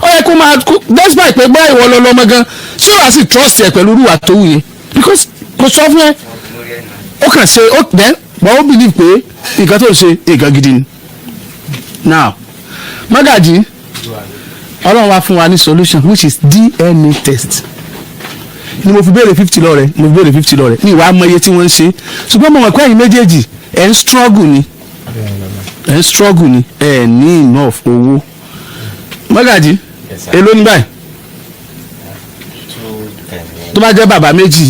Ó yẹ kó máa despite pé gbọ́ ìwọ lọ lọ́mọ gan, ṣé wàá sì trust ẹ̀ pẹ̀lú irúwà tó wù yẹn? Because kò sọ fún ẹ, ó kàn ṣe ó then, but ó believe pé nǹkan tó ń ṣe, nǹkan gidi ni. Now, Mọ́gàjì, Ọlọ́run wá fún wa ní solution, which is DNA test. Ni mo fi béèrè 50 lọ rẹ, mo fi béèrè 50 lọ rẹ ní ìwà amọye tí wọ́n ń ṣe, ṣùgbọ́n mo mọ̀ pé ẹ̀yin méjèèjì ẹ̀ ń struggle ni, ẹ̀ ń struggle ni, ẹ̀ ní enough owó. Mọ́gàjì, èló ní báyìí? 210. Tó bá jẹ́ bàbá méjì.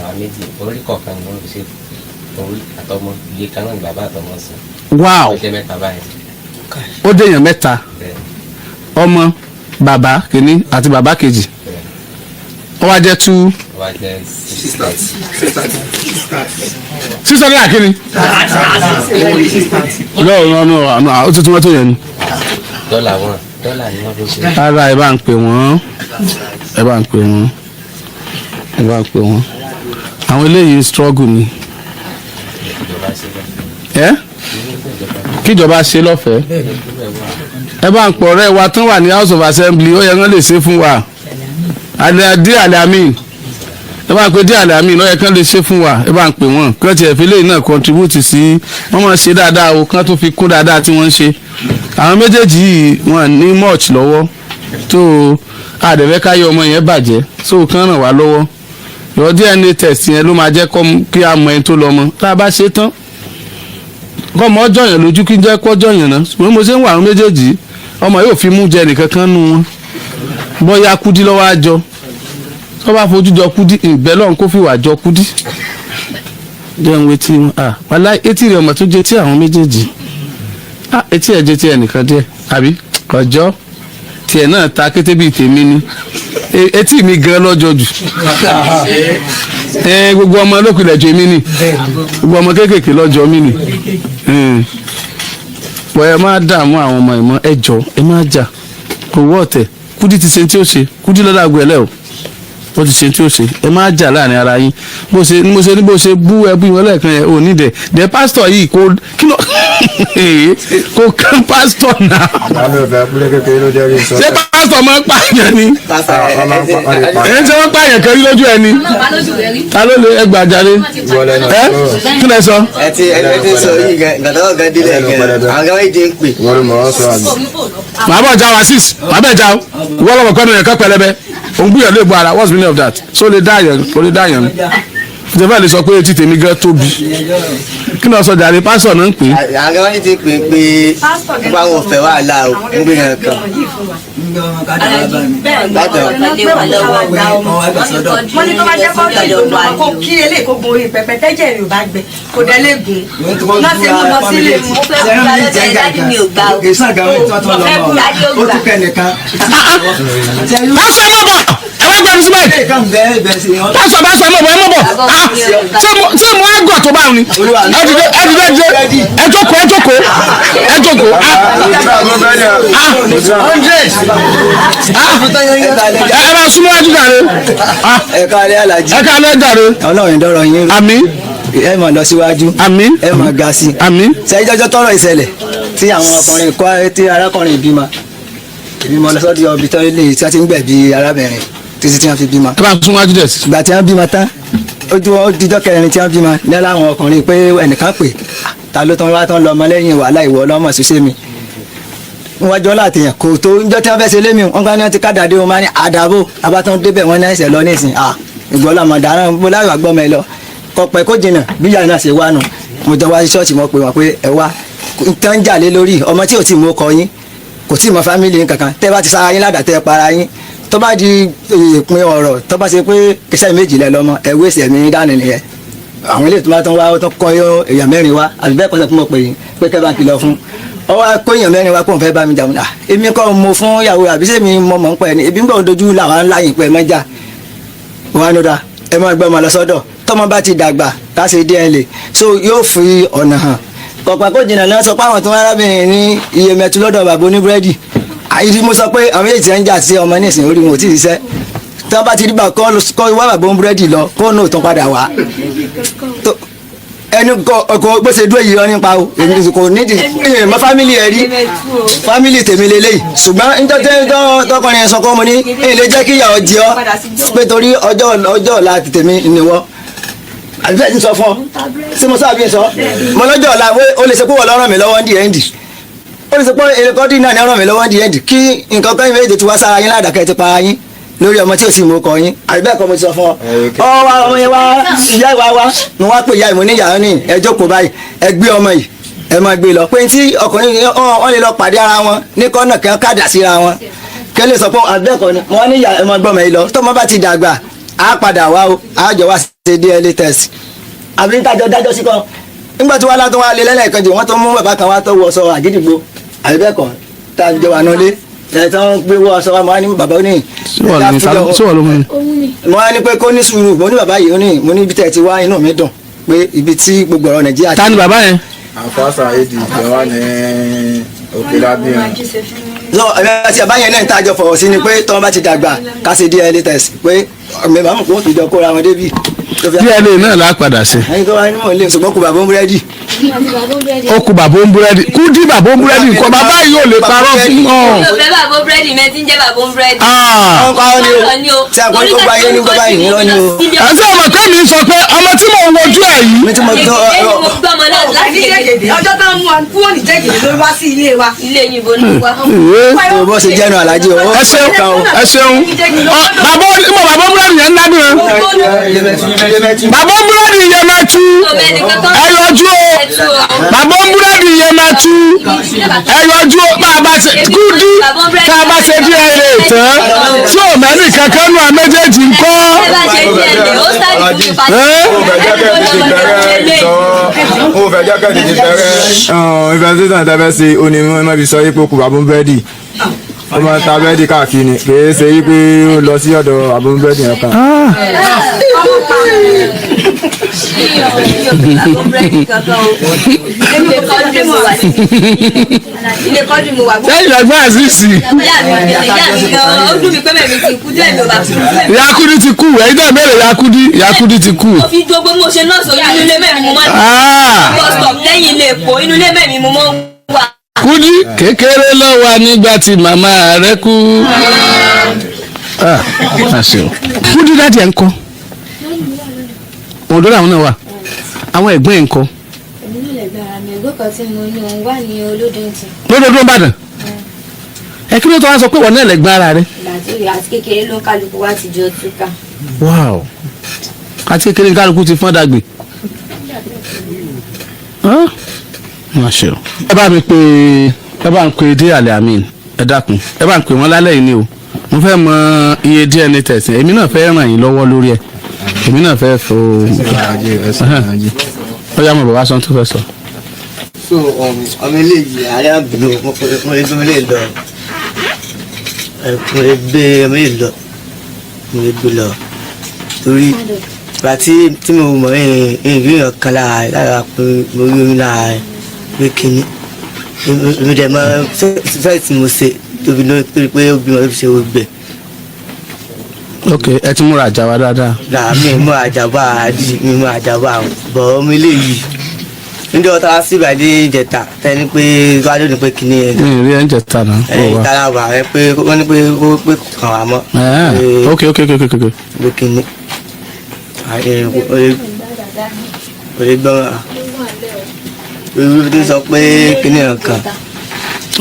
Àwọn méjì, orí kọ̀ọ̀kan ni wọ́n fi ṣe, orí àti àtọmọ iye kan náà ni bàbá àtọmọ sùn. Wow. Ó jẹ́ mẹ́ta báyìí. Ó déèyàn mẹ́ta. Bẹ́ẹ̀. Ọmọ, bàbá kìíní àti bàbá kejì, ó wá jẹ́ two Ó wá jẹ́ 630. 600 àkíní. No, no, no, no, ó ti tún mọ́tò yẹn ni. Dọ́là wọn, dọ́là ni wọ́n fi ń ṣe. Rárá, ẹ bá ń pè wọ́n, ẹ bá ń pè wọ́n, ẹ bá ń pè wọ́n. Àwọn eléyìí struggle ni. Ìjọba ṣe bẹ́ẹ̀. Ẹ kíjọba ṣe lọ́fẹ̀ẹ́. Ẹ bá ń pọ̀ ọ̀rẹ́ wa tán wà ní House of Assembly, ó yẹ kán lè ṣe fún wa. Alẹ́ dí àlẹ́ àmì, ẹ bá ń pè dí àlẹ́ àmì, ó yẹ kán lè ṣe fún wa. Ẹ bá ń pè wọ́n kán tiẹ̀ fi léyìn náà contribute sí wọ́n, máa ṣe dáadáa o, kán tó fi kún dáadáa tí wọ́n ń ṣe. Àwọn méjèèjì yìí, wọ́n ní much lọ́wọ́ tó àdẹ̀fẹ́ káyọ̀ ọmọ yẹn bàjẹ́, so kán ràn wá lọ́wọ́. Yọ DNA test yẹn ló máa jẹ́ kí a mọ ẹni tó lọ́mọ. Tá a bá ṣe tán, kọ́mọ ọjọ́ yẹn lójú kí n jẹ́ kọ́jọ́ yẹn náà. Ṣùgbọ́n mo ṣe ń wà, àwọn méjèèjì, ọmọ yóò fi mú jẹ nìkan kan nù wọn. Bóyá Kúdí lọ́wọ́ á jọ, tó bá fojú jọ Kúdí, ìbẹ́ lọ́n kó fìwà jọ Kúdí jẹun etí wọn. Ah, wàlá, etí rẹ̀ ọmọ tó jẹ tí àwọn méjèèjì, ah, etí ẹ̀ jẹ tí ẹnìkan díẹ̀ àbí ọjọ́ tiẹ̀ náà ta kété bíi tèmi ni. Etí mi gan lọ́jọ́ jù. Ẹ gbogbo ọmọ lókùnrin ẹ̀jọ̀ mi ni, gbogbo ọmọ kéékèèké lọ́jọ́ mi ni. Pọ̀ ẹ má dààmú àwọn ọmọ ìmọ̀, ẹ jọ, ẹ má jà, kò wọ́ ọ̀tẹ̀. Kúdí ti ṣe tí ó ṣe, Kúdí lọ́dà àgọ́ ẹlẹ́ o, ó ti ṣe tí ó ṣe. Ẹ má jà láàrin ara yín. Bó ṣe mo ṣe ní bó ṣe bú ẹbí wọn lẹ́ẹ̀kan yẹn, ò ní dẹ̀ dẹ̀ pásítọ̀ yìí kò kí ló kò kán pásítọ̀ náà. Àmì òfẹ́ kúlẹ̀ kékeré ló jẹ́ kí n sọ. Ṣé pásítọ̀ máa ń pààyàn ni? Ẹ̀ ń ṣe wọ́n pààyàn kan rí lójú ẹni? Ta ló lè ẹgbàá jáde ẹ? Kí lẹ sọ? Ẹ ti sọ yìí gan, ìgbà tó gan délẹ̀ gan, àwọn gan wáyé jẹ́ ń pè. Wọ́n mọ̀ ọ́ sọ àbí. Màá bọ̀ já wa six, màá bẹ̀ já o. Wọ́n lọ́wọ́ kọ́nu yẹn kọ́ pẹlẹbẹ, òun gbìyànjú lè bu ara. What's the meaning of that? So lè dá yẹn, kò lè dá yẹn ni. Ìjọba lè sọ pé etí tèmi gan tóbi. Kí ni ọ̀sọ̀ jàre? Pásítọ̀ náà ń pè é. Àwọn gan wáyé ti pè pé báwọn ò fẹ́ wàhálà o, ń gbé yẹn kan. Wọ́n ní tó bá jẹ́ kọ́ńtà ìdùnnú kó kí eléyìí kó gun orí pẹpẹ, tẹ́jẹ̀ rẹ̀ ò bá gbẹ, kò dẹ̀ lè gùn náà ṣe mú lọ sílé mu. Mo fẹ́ kú lálẹ́, daddy mi ò gbà o. Daddy ò gbà. Pásítọ̀, ẹ má bọ̀, ẹ wá gbẹnu sí báyìí. Pásítọ̀, pásítọ̀, ẹ má bọ̀, ẹ má bọ̀. Ah, ṣé mo á gọ̀ tó báwọn ni? Ẹ dìde, ẹ dìde, ẹ dìde, ẹ jókòó, ẹ jókòó, ẹ jókòó. Ah ah ah, ẹ bá súnmọ́ ẹjú jàre. Ah. Ẹ káalẹ́, Alájí. Ẹ káalẹ́ jàre. Ọlọ́run ìdọ́rọ̀ yín rú. Àmín. Ẹ máa lọ síwájú. Àmín. Ẹ máa ga sí. Àmín. Sẹ́yìn jọjọ́ tọrọ ìṣẹ̀lẹ̀ tí àwọn ọkùnrin kọ́ tí arákùnrin bímọ, èmi mọ lọ sọ́dọ̀ ibi tó lè tí wọ́n ti ń gbẹ̀bí arábìnrin títí tí wọ́n fi bímọ. Ẹ bá súnmọ́ ẹjú dẹ̀ sí. Ìgbà tí wọ́n bímọ tán, ó dijọ́ kẹrin tí wọ́n bímọ ní láwọn ọkùnrin pé ẹnìkan pè ta ló tán wá tán lọ ọmọ lẹ́yìn wàhálà, ìwọ ọlọ́mọ ṣiṣẹ́ mi wọ́n jọ láti yàn kò tó njọ́ tí wọ́n fẹ́ ṣe lémi. Wọ́n gbá ní wọ́n ti ká dàdé, wọn máa ní àdàbò abátán débẹ̀, wọ́n ní ẹsẹ̀ lọ nísìn à ìgbọ́lá mọ̀ dáná mo láyọ̀ àgbọ̀mọ̀ ẹ lọ kọpẹ́ kó jìnnà bí ìyá náà ṣe wá nù. Mo jọ wá sí ṣọ́ọ̀ṣì, mo pè wọ́n pé ẹ wá tán ń jà lé lórí ọmọ tí ò tí mú kọ yín, kò tí mọ family yín kankan. Tẹ́ bá ti sára yín ládàá, tẹ́ para yín, tó bá di ìpín ọ̀rọ̀, tó bá ṣe pé kìsẹ́ méjì lẹ lọ́mọ, ẹ wéṣẹ̀ mi dání nìyẹn. Àwọn ilé ìtura tó ń wá, ó tó kọ́ èèyàn mẹ́rin wá àbí bẹ́ẹ̀ kọ́, sọ fún mo pè yín pé kẹ́ bá ń kìlọ̀ fún ọ wá kó èèyàn mẹ́rin wá kó n fẹ́ bá mi jà. Mo ní, "Ah, èmi kọ́ mo fún ìyàwó àbí sẹ́mi mo mọ̀ ń pẹ́ ni? Ebi ń gbọ́ dojú làwọn ńlá yìí pẹ́ mọ́jà wọn á dá ẹ máa gbọ́ ọmọ lọ sọ́dọ̀. Tọ́mọ bá ti dàgbà, ká ṣe DNA, so yóò fi ọ̀nà hàn." Kọ̀pá kó jìnnà náà sọ pé àwọn tó ń arábìnrin ní iye mẹ́tú lọ́dọ̀ bàbá oníbúrẹ́dì àyírí. Mo sọ pé àwọn èyí tí ń jà sí ọmọ nísìnyí, orí wọn ò tí ì ṣiṣẹ́. Tí wọ́n bá ti rí bá kọ́ wá bàbá oníbúrẹ́dì lọ, kó nù tán padà wá ẹnu kọ bó ṣe dúró yìí ọ nípa o. Èmi kò nídìí mọ family ẹ rí, family tèmi lélẹ́yìí. Ṣùgbọ́n nítorí tọkùnrin yẹn sọ kọ́ mo ní èyí lè jẹ́ kí ìyàwó jẹ ọ́ pé torí ọjọ́ ọ̀la tèmi nìwọ àbí bẹ́ẹ̀ ti sọ fún ọ ṣé mo sábà bí sọ mo lọ́jọ́ ọ̀la ó lè ṣe pé wọ́n lọ́ ràn mí lọ́wọ́ ní ẹ̀ǹdì, ó lè ṣe pé èrèkọ́dì náà ní ràn mí lọ́wọ́ ní ẹ̀ǹdì, kí nǹkan kan méje ti wá sára yín ládàkẹ́ ti para yín lórí ọmọ tí ò sì mú ọkọ yín àbí bẹ́ẹ̀ kọ́ mo ti sọ fún ọ. Ọ wá ọmọ yẹn wá, ìyá ìwá wá, mo wá pé ìyá ìmọ̀ níyàwó ní ẹ jókòó báyìí, ẹ gbé ọmọ yìí, ẹ máa gbé lọ pé tí ọkùnrin wọn lè lọ pàdé ara wọn ní kọ́nà kí wọ́n kàdà síra wọn kí wọ́n lè sọ pé àbẹ́ẹ̀kọ́ ni wọ́n níyà. Ẹ máa gbọ́ ọmọ yìí lọ, tọ́mọ bá ti dàgbà á padà wá o, á jọ wá ṣe DNA test àbí nítajọ dájọ́ sí kan. Nígbà tí wàhálà tó wà lé lẹ́lẹ́kejì, wọ́n tó mú bàbá kan wá tó wọ sọ àgídìgbò àbíbẹ́ẹ̀kọ́ tá a jọ wà nulẹ̀ ẹ̀ tí wọ́n gbé wọ aṣọ wa, mo wá ní bàbá ó ní. Ṣé wọ́n ló mú mi? Mo wá ní pé kó ní sùúrù. Mo ní bàbá yìí ó ní, mo ní ibi tẹ̀ ti wá, inú mi dùn pé ibi tí gbogbo ọ̀rọ̀ Nàìjíríà. Ta ni bàbá yẹn? Àfàṣà èdè ìjọba ní òkè lábíyàn. Lọ ẹ̀rọ àti bàbá yẹn náà ń tàjọ fọ̀rọ̀ sí ni pé tọ́wọ́n bá ti dàgbà ká ṣe DNA test, pé ọmọ ìbámu kò tó jọ kóra wọn débi. DNA náà la padà ṣe. Ẹyin tó wá ní mò ń lé, ṣùgbọ́n kò bàbá ń búrẹ́dì. Ó kú bàbá ń búrẹ́dì, kú dí bàbá ń búrẹ́dì nǹkan, bàbá yìí ò lè parọ́ fún ọ. Mi ò fẹ́ bàbá búrẹ́dì mẹ́ tí ń jẹ́ bàbá búrẹ́dì. Ah. Wọ́n pa ọ́ ní o, tí a kò ní kó gba ayé ní gbọ́ báyìí nírọ́ ní o. Ẹ ṣé ọmọ kẹ́mi sọ pé ọmọ tí mò ń wojú ẹ̀ yìí. Mi tí mo tọ́ Jẹ̀gẹ̀dẹ̀ ni mo gbọ́ ọmọ náà láti jẹ̀gẹ̀dẹ̀. Ọjọ́ tó ń mú wa kúrò ní jẹ́gẹ̀dẹ̀ ló wá sí ilé wa. Ilé yìí bo ní wa. Tó bó ṣe jẹ́nu àlájì o. Ẹ ṣeun, ẹ ṣeun. Ọ, bàbá mo bàbá búrẹ́dì yẹn ń ládùn ẹ. Bàbá búrẹ́dì yẹn máa tú, ẹ yọjú o. Bàbá búrẹ́dì yẹn máa tú, ẹ yọjú o. Bá a bá ṣe kúdí, tá a bá ṣe DNA tán, tí ò mẹ́nì kankan nù à méjèèjì ń kọ́. Ẹ bá ṣe DNA, ó sáré fún mi pàṣẹ. Ó fẹ́ jẹ́ kẹ́ tètè bẹ̀rẹ̀ investigation tẹ́ fẹ́ ṣe, ó ní wọ́n máa fi sọ yípo kù bàbá búrẹ́dì, ó máa ń ta búrẹ́dì káàkiri ni, kì í ṣe yí pé ó lọ sí ọ̀dọ̀ bàbá búrẹ́dì yẹn kan. Bàbá búrẹ́dì kankan o. Ilé kọ́jú mo wà. Ilé kọ́jú mo wà. Sẹ́yìn lọ́gbọ́n àzíìsì. Ìyá mi gan, ó dùn mí pé mẹ́mi ti kú díẹ̀ ló bá kú. Yakudi ti kú, ẹ̀yin náà bẹ̀rẹ̀ Yakudi, Yakudi ti kú. Mo fi gbogbo mo ṣe nọ́ọ̀sì ojú inú ilé mẹ́mi mo máa ń Ah. bus stop lẹ́yìn ilé epo, inú ilé mẹ́mi mo máa ń wà. Kúdí kékeré ló wà nígbà tí màmá rẹ̀ kú. Ah, àṣẹ o. Kúdí, daddy ẹ̀ ń kọ́. Òǹdó làwọn náà wà. Àwọn ẹ̀gbọ́n ẹ̀ ń kọ́. Èmi náà lè gba ara mi, ẹ̀gbọ́n kan tí mo ní, òun wà ní Olódùntì. Lódodo Ìbàdàn. Ẹ kí ló tó wá sọ pé wọ́n náà lẹ̀gbọ́n ara rẹ̀? Ìgbà tí àti kékeré ló ń kálukú wá ti jọ túká. Wow. Àti kékeré kálukú ti fọ́n dàgbé. Ah, àṣẹ o. Ẹ bá ń pe dé àlẹ́ àmín, ẹ dákun, ẹ bá ń pè wọ́n lálẹ́ yìí ni o. Mo fẹ́ mọ iye DNA test, èmi náà fẹ́ ràn yín lọ́wọ́ lórí ẹ̀, èmi náà fẹ́ fò ó yá, mo bàbá sọ tó fẹ́ sọ. So ọmọ eléyìí àárẹ̀ àbínú, mo lè gbé ọmọ eléyìí lọ. Mo lè gbé ọmọ eléyìí lọ, mo lè gbé lọ torí ìgbà tí mo mọ̀ ẹ́ rí èèyàn kan lára pé mo rí omi lára rẹ̀ pé kínní èmi dẹ̀ mọ fẹ́ẹ̀ tí mo ṣe tóbi lórí torí pé ó bímọ tó fi ṣe gbẹ. Ok, ẹ ti múra àjà wa dáadáa. Là mí mú àjàbá àdì mi mú àjàbá bọ̀ ọmọ eléyìí níjọ́ tá a sì ìbàdí ìjẹta tẹni pé wàá lónìí pé kínní ẹ̀. Mi ì rí ẹ̀ ń jẹta náà. Ẹ̀ ìtara wà rẹ pé wọ́n ní pé kó pé kàn wá mọ́. Ok. Pé kínní o lè gbọ́n orí tó sọ pé kínní ọ̀kan.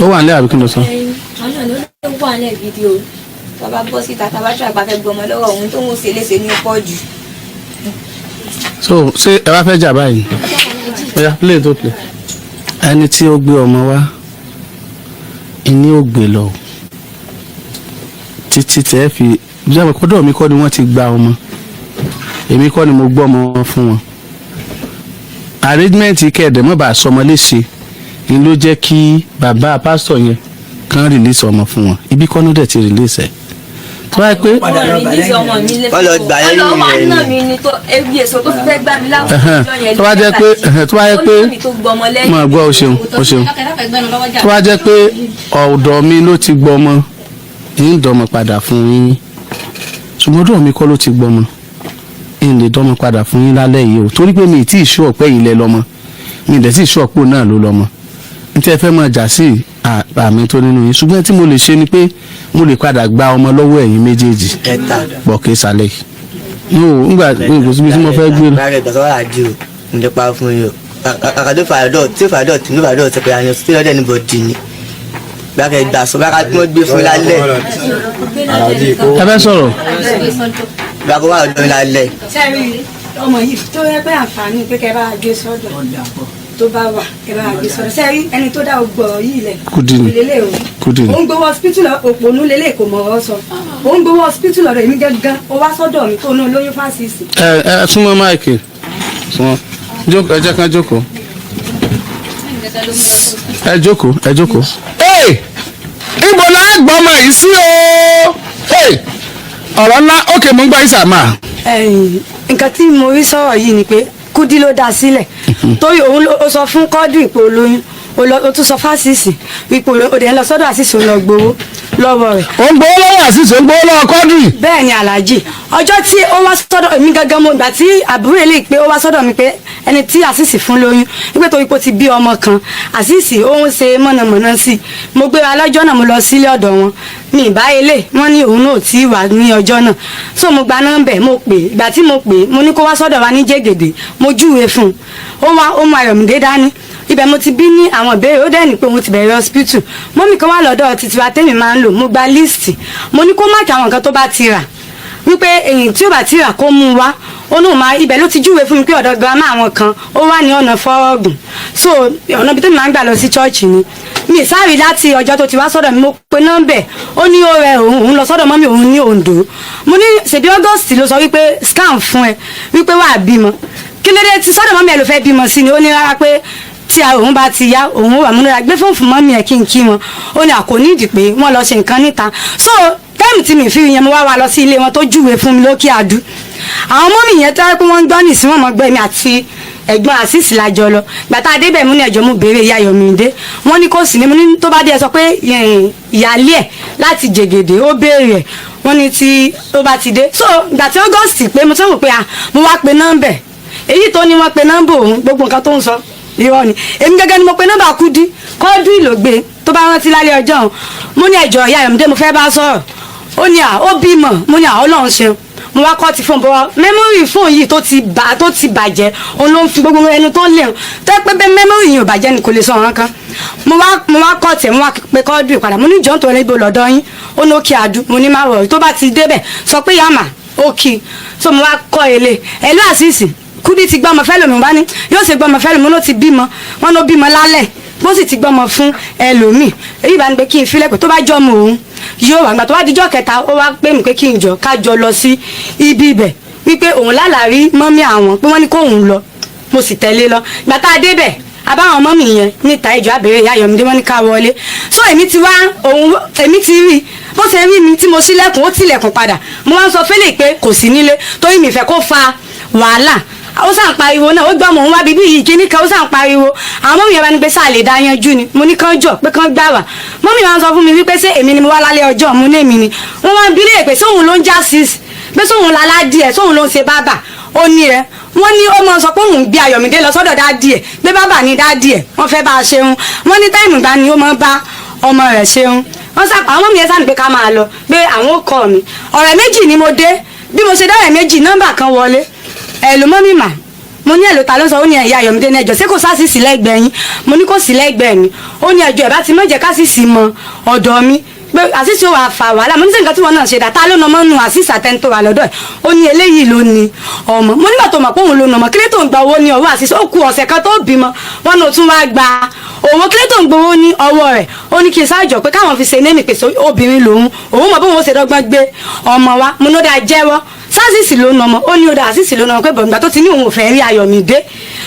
Ó wà nílé àbí kí ló sọ? Àwọn náà ló wà nílẹ̀ gidi o. Tọ́ba bọ́ síta, tàbá tí àgbà fẹ́ gbọmọ lọ́wọ́ òun tó ń ṣe léṣe ní pọ̀ jù. So ṣé ẹ wá fẹ́ jà báyìí? Oya, play tó play. Ẹni tí ó gbé ọmọ wá ìní ò gbé lọ títí tẹ́ fi bí àwọn kọ́dọ̀ mi kọ́ ni wọ́n ti gba ọmọ, èmi kọ́ ni mo gbọ́ ọmọ fún wọn. Arrangement kẹ̀dẹ̀ mọ́ bá sọmọ léṣe ni ló jẹ́ kí bàbá pásítọ̀ yẹn kàn release ọmọ fún wọn. Ibi kọ́ ló dẹ̀ ti release ẹ̀ tó wáyé pé Wọ́n lọ gbà lẹ́yìn Wọ́n lọ wá rẹ̀ náà ni. mi ni tó ebi èso tó fi fẹ́ gbà mí láwùjọ yẹn. Tó bá jẹ́ pé tó bá jẹ́ pé máa gbọ́, o ṣeun, o ṣeun. Tó bá jẹ́ pé ọ̀dọ̀ mi ló ti gbọ́ ọmọ, ń dọ́mọ padà fún yín, ṣùgbọ́n ọ̀dọ̀ mi kọ́ ló ti gbọ́ ọmọ, ń lè dọ́mọ padà fún yín lálẹ́ yìí o, torí pé mi ì tí ì ṣú ọ̀pẹ́ yìí lẹ lọ́mọ, mi ì dẹ̀ tí ì ṣú ọ̀pọ̀ náà ló lọ́mọ n tí ẹ fẹ́ máa jà sí àmì tó nínú yín. Ṣùgbọ́n tí mo lè ṣe ni pé mo lè padà gba ọmọ lọ́wọ́ ẹ̀yin méjèèjì Ẹ̀ta. pọ̀ kí sálẹ̀ yìí no ngbà kò síbi tí mo fẹ́ gbé lọ. Báyọ̀ ìgbà sọ́wọ́ àdì o, mo lè pa fún yín o. Kàkà tó fàdọ̀ tí fàdọ̀ tí ló fàdọ̀ ti pé àyàn sí lọ́dẹ̀ níbo dì ní. Báyọ̀ ìgbà sọ báyọ̀ tí wọ́n gbé fún lálẹ́. Ẹ fẹ́ sọ̀rọ̀. Báyọ̀ wà lọ́dọ̀ lálẹ́. Sẹ́rí ọmọ yìí tó yẹ pé àǹfààní pé kẹ́ bá gbé sọ́dọ̀ tó bá wà, kẹ́ bá gbé sọ́dọ̀. Sẹ́rí ẹni tó dá ọgbọ̀ yìí lẹ̀. Kúdì ni. Lélẹ̀ o. Kúdì ni. Ó ń gbowó hospital lọ, òpònú lélẹ̀, kò mọ̀ ọ́ sọ. Ó ń gbowó hospital lọ́dọ̀ èmi gángan, ó wá sọ́dọ̀ mi tó ná lóyún fásitì. Ẹ ẹ súnmọ́ mic, súnmọ́, jókòó, ẹ jẹ́ kán jókòó. Ẹ jókòó, ẹ jókòó. Ee, ibo la gbọ́mọ yìí sí o? Ee, ọ̀rọ̀ ńlá. Ókè, mo ń gbọ́ ìsàmà. Ẹ̀yìn, nǹkan tí mo rí sọ̀rọ̀ yìí ni pé Kúdí ló dá sílẹ̀, torí òun ó sọ fún Kọ́dù ìpò olóyún, ó tún sọ fásìsì ipò, ó dẹ̀ ń lọ sọ́dọ̀ àṣìṣe, ó lọ gbowó lọ́wọ́ rẹ̀. Ó ń gbowó lọ́wọ́ àṣìṣe, ó ń gbowó lọ́wọ́ Kọ́dù. Bẹ́ẹ̀ ni, Aláàjì. Ọjọ́ tí ó wá sọ́dọ̀ èmi gangan, mo gbà tí àbúrò eléyìí pé ó wá sọ́dọ̀ mi pé ẹni tí àṣìṣì fún lóyún, wípé torí pé ó ti bí ọmọ kan, àṣìṣì ó ń ṣe mọ̀nàmọ́ná sí i. Mo gbéra lọ́jọ́ náà, mo lọ sílé ọ̀dọ̀ wọn, mi ì bá ilé wọn ní òun náà tí wà ní ọjọ́ náà. So mo gba nọ́mbẹ̀, mo pè. Ìgbà tí mo pè, mo ní kó wá sọ́dọ̀ wa ní Jẹ́gẹ̀dẹ̀. Mo júwe fún un, ó wá, ó mú Ayọ̀mídé dání. Ibẹ̀ mo ti bí ní àwọn ìbéèrè. Ó dẹ̀ ní pé òun ti bẹ̀rẹ̀ hospital. Mọ́mì kan wà lọ́dọ̀ títí wa tẹ́mi máa ń lò. Mo gba list, mo ní kó mark àwọn nǹkan tó bá ti rà, wípé èyí tí ó bá ti rà, kó mú un wá. Ó ní òun máa ibẹ̀ ló ti júwe fún mi pé ọ̀dọ̀ grandma àwọn kan ó wà ní ọ̀nà Fọ́rọ́gùn. So ọ̀nà ibi tó máa ń gbà lọ sí church ni. Mi sáré láti ọjọ́ tó ti wá sọ́dọ̀ mi. Mo pe nọ́mbẹ̀, ó ní ó rẹ òun, òun lọ sọ́dọ̀ mọ́mì òun ní Oǹdó. Mo ní ṣèbí August ló sọ wípé scan fún ẹ wípé wàá bímọ, kí ló dé tí sọ́dọ̀ mọ́mì ẹ ló fẹ́ bímọ sí ni? Ó ní rárá, pé tí a òun bá ti yá, òun wà múnira gbé fóònù fún mọ́mì ẹ̀ kí n kí wọn. Ó ní àkó nídìí pé wọ́n lọ ṣe nǹkan níta. So time tí mi fi yẹn, mo wá wá lọ sí ilé wọn tó júwe fún mi lókè àdú. Àwọn mọ́mì yẹn tẹ́ pé wọ́n ń gbọ́ nìsín, wọ́n mọ̀ gbọ́. Èmi àti ẹ̀gbọ́n àṣìṣì lájọ lọ. Gbàtà débẹ̀, mú ní ẹ̀jọ̀, mú béèrè ìyá Yọ̀mídé, wọ́n ní kò sí ní. Mo ní tó bá dé, ẹ sọ pé ìyáálé ẹ̀ láti Jègèdè ó béèrè ẹ̀. Wọ́n ní tí ó bá ti dé. So gbà tí August pé mo tún wò pé ah, mo wá pe nọ́mbẹ̀ èyí tó ní wọ́n pe nọ́mbà òun, gbogbo nǹkan tó ń sọ irọ́ ni. Èmi gẹ́gẹ́ ni mo pe nọ́mbà Kúdí, Kọ́dú ìlògbé tó bá rántí lálẹ́ ọjọ́ òun. Mo ní ẹ̀jọ̀, ìyá Yọ̀mídé mo fẹ́ bá sọ̀rọ̀. Ó ní à ó bímọ. Mo ní à Ọlọ́run ṣeun. Mo wá kọ́ ti fóònù bọ́ memory fóònù yìí tó ti bàjẹ́, òun ló ń fi gbogbo ẹnu tó ń lé tó pé bẹ́ẹ̀ memory yìí ò bàjẹ́ ni kò lè sọ ọ̀ràn kan. Mo wá kọ́ tẹ̀, mo wá pe Kọ́dù padà. Mo ní jọ́ nítorí ibo lọ́dọ̀ yín? Ó ní òkè àdú. Mo ní má wọ̀, tó bá ti débẹ̀, sọ pé yàmà ó kì í. So mo wá kọ́ èlé ẹ̀lú àṣìṣì, Kúdí ti gbọ́mọ fẹ́ lòmí. Bá ní yóò ṣe gbọ́mọ fẹ́ lòmí, ló ti bímọ, wọn ló bímọ lálẹ́, bó sì ti gbọ́mọ fún ẹlòmíì. Èyí bá ní pé kí n filẹ̀, pé tó bá jọmọ òun yóò wà. Gbà tó wá dijọ́ kẹta, ó wá pè mí pé kí n jọ ká jọ lọ sí ibi ibẹ̀, wípé òun lálàrí mọ́mí àwọn, pé wọ́n ní kóun lọ. Mo sì tẹ̀lé lọ. Gbà tá a débẹ̀, abáwọn mọ́mí yẹn níta ìjọ àbẹ̀rẹ̀ ìyá Yọ̀mídé, wọ́n ní ká wọlé. So èmi ti wá òun, èmi ti rí bó ṣe rí mi tí mo ṣílẹ̀kùn, ó tilẹ̀kùn padà. Mo wá ń sọ fẹ́lẹ̀ pé kò sí nílé, torí mi fẹ́ kó fa wàhálà. Ó sàn pariwo náà, ó gbọ́ mọ̀ ń wá bíbí yìí kíní kan, ó sàn pariwo. Àwọn mọ́mí yẹn bá ní pé sáà lè dá yanjú ni. Mo ní kán jọ pé kán gbà wá. Mọ́mí wa ń sọ fún mi wípé ṣé èmi ni mo wá lálẹ́ ọjọ́? Mo ní èmi ni. Wọ́n wá ń bi léèrè pé sóun ló ń já sis, pé sóun lálá díẹ̀, sóun ló ń ṣe bábà. Ó ní ẹ wọ́n ní ó máa sọ pé òun gbé Ayọ̀mídé lọ sọ́dọ̀ daddy ẹ̀, pé bábà ní daddy ẹ̀, wọ́n fẹ́ bá a ṣeun. Wọ́n ní time gbà ni ó máa bá ọmọ rẹ̀ ṣeun. Wọ́n sá àwọn mọ́mí yẹn sáà ní pé ká máa lọ, pé àwọn ó kọ́ mi. Ọ̀rẹ́ méjì ni mo dé. Bí mo ṣe dọ́rẹ̀ méjì, nọ́mbà kan wọlé. Ẹ̀ ló mọ́mí mà. Mo ní ẹ̀lò, ta ló sọ? Ó ní ẹ̀yà Ayọ̀mídé ní. Ẹjọ́, ṣé kò sásìsì lẹ́gbẹ̀ẹ́ yín? Mo ní kò sí lẹ́gbẹ̀ẹ́ mi. Ó ní ẹjọ́, ẹ̀ bá ti mọ̀jẹ̀ kásìsì mọ ọ̀dọ̀ mi, pé àṣìṣe ò wà fà wàhálà. Mo ní sẹ́ nǹkan tí wọ́n náà ṣe dà, tá ló nà ọmọ nù àṣìṣe àtẹni tó wà lọ́dọ̀ ẹ̀? Ó ní eléyìí ló ní ọmọ. Mo nígbà tó mọ̀ pé òun ló nà ọmọ, kílé tó ń gba owó ní ọwọ́ àṣìṣe? Ó ku ọ̀sẹ̀ kan tó bímọ, wọn náà tún wá gba owó, kílé tó ń gbowó ní ọwọ́ rẹ̀? Ó ní kí n ṣáàjọ pé káwọn fi ṣe némi pèsè obìnrin lòun, òun mọ̀ bóun ó ṣe dọ́gbọ́n gbé ọmọ wa. Mo ní ó dáa, jẹ́wọ́, sásìsì ló nà ọmọ. Ó ní ó dáa, àṣìṣì ló nà ọmọ, pé bọ̀ǹgbà tó ti ní òun ò fẹ́ rí Ayọ̀mídé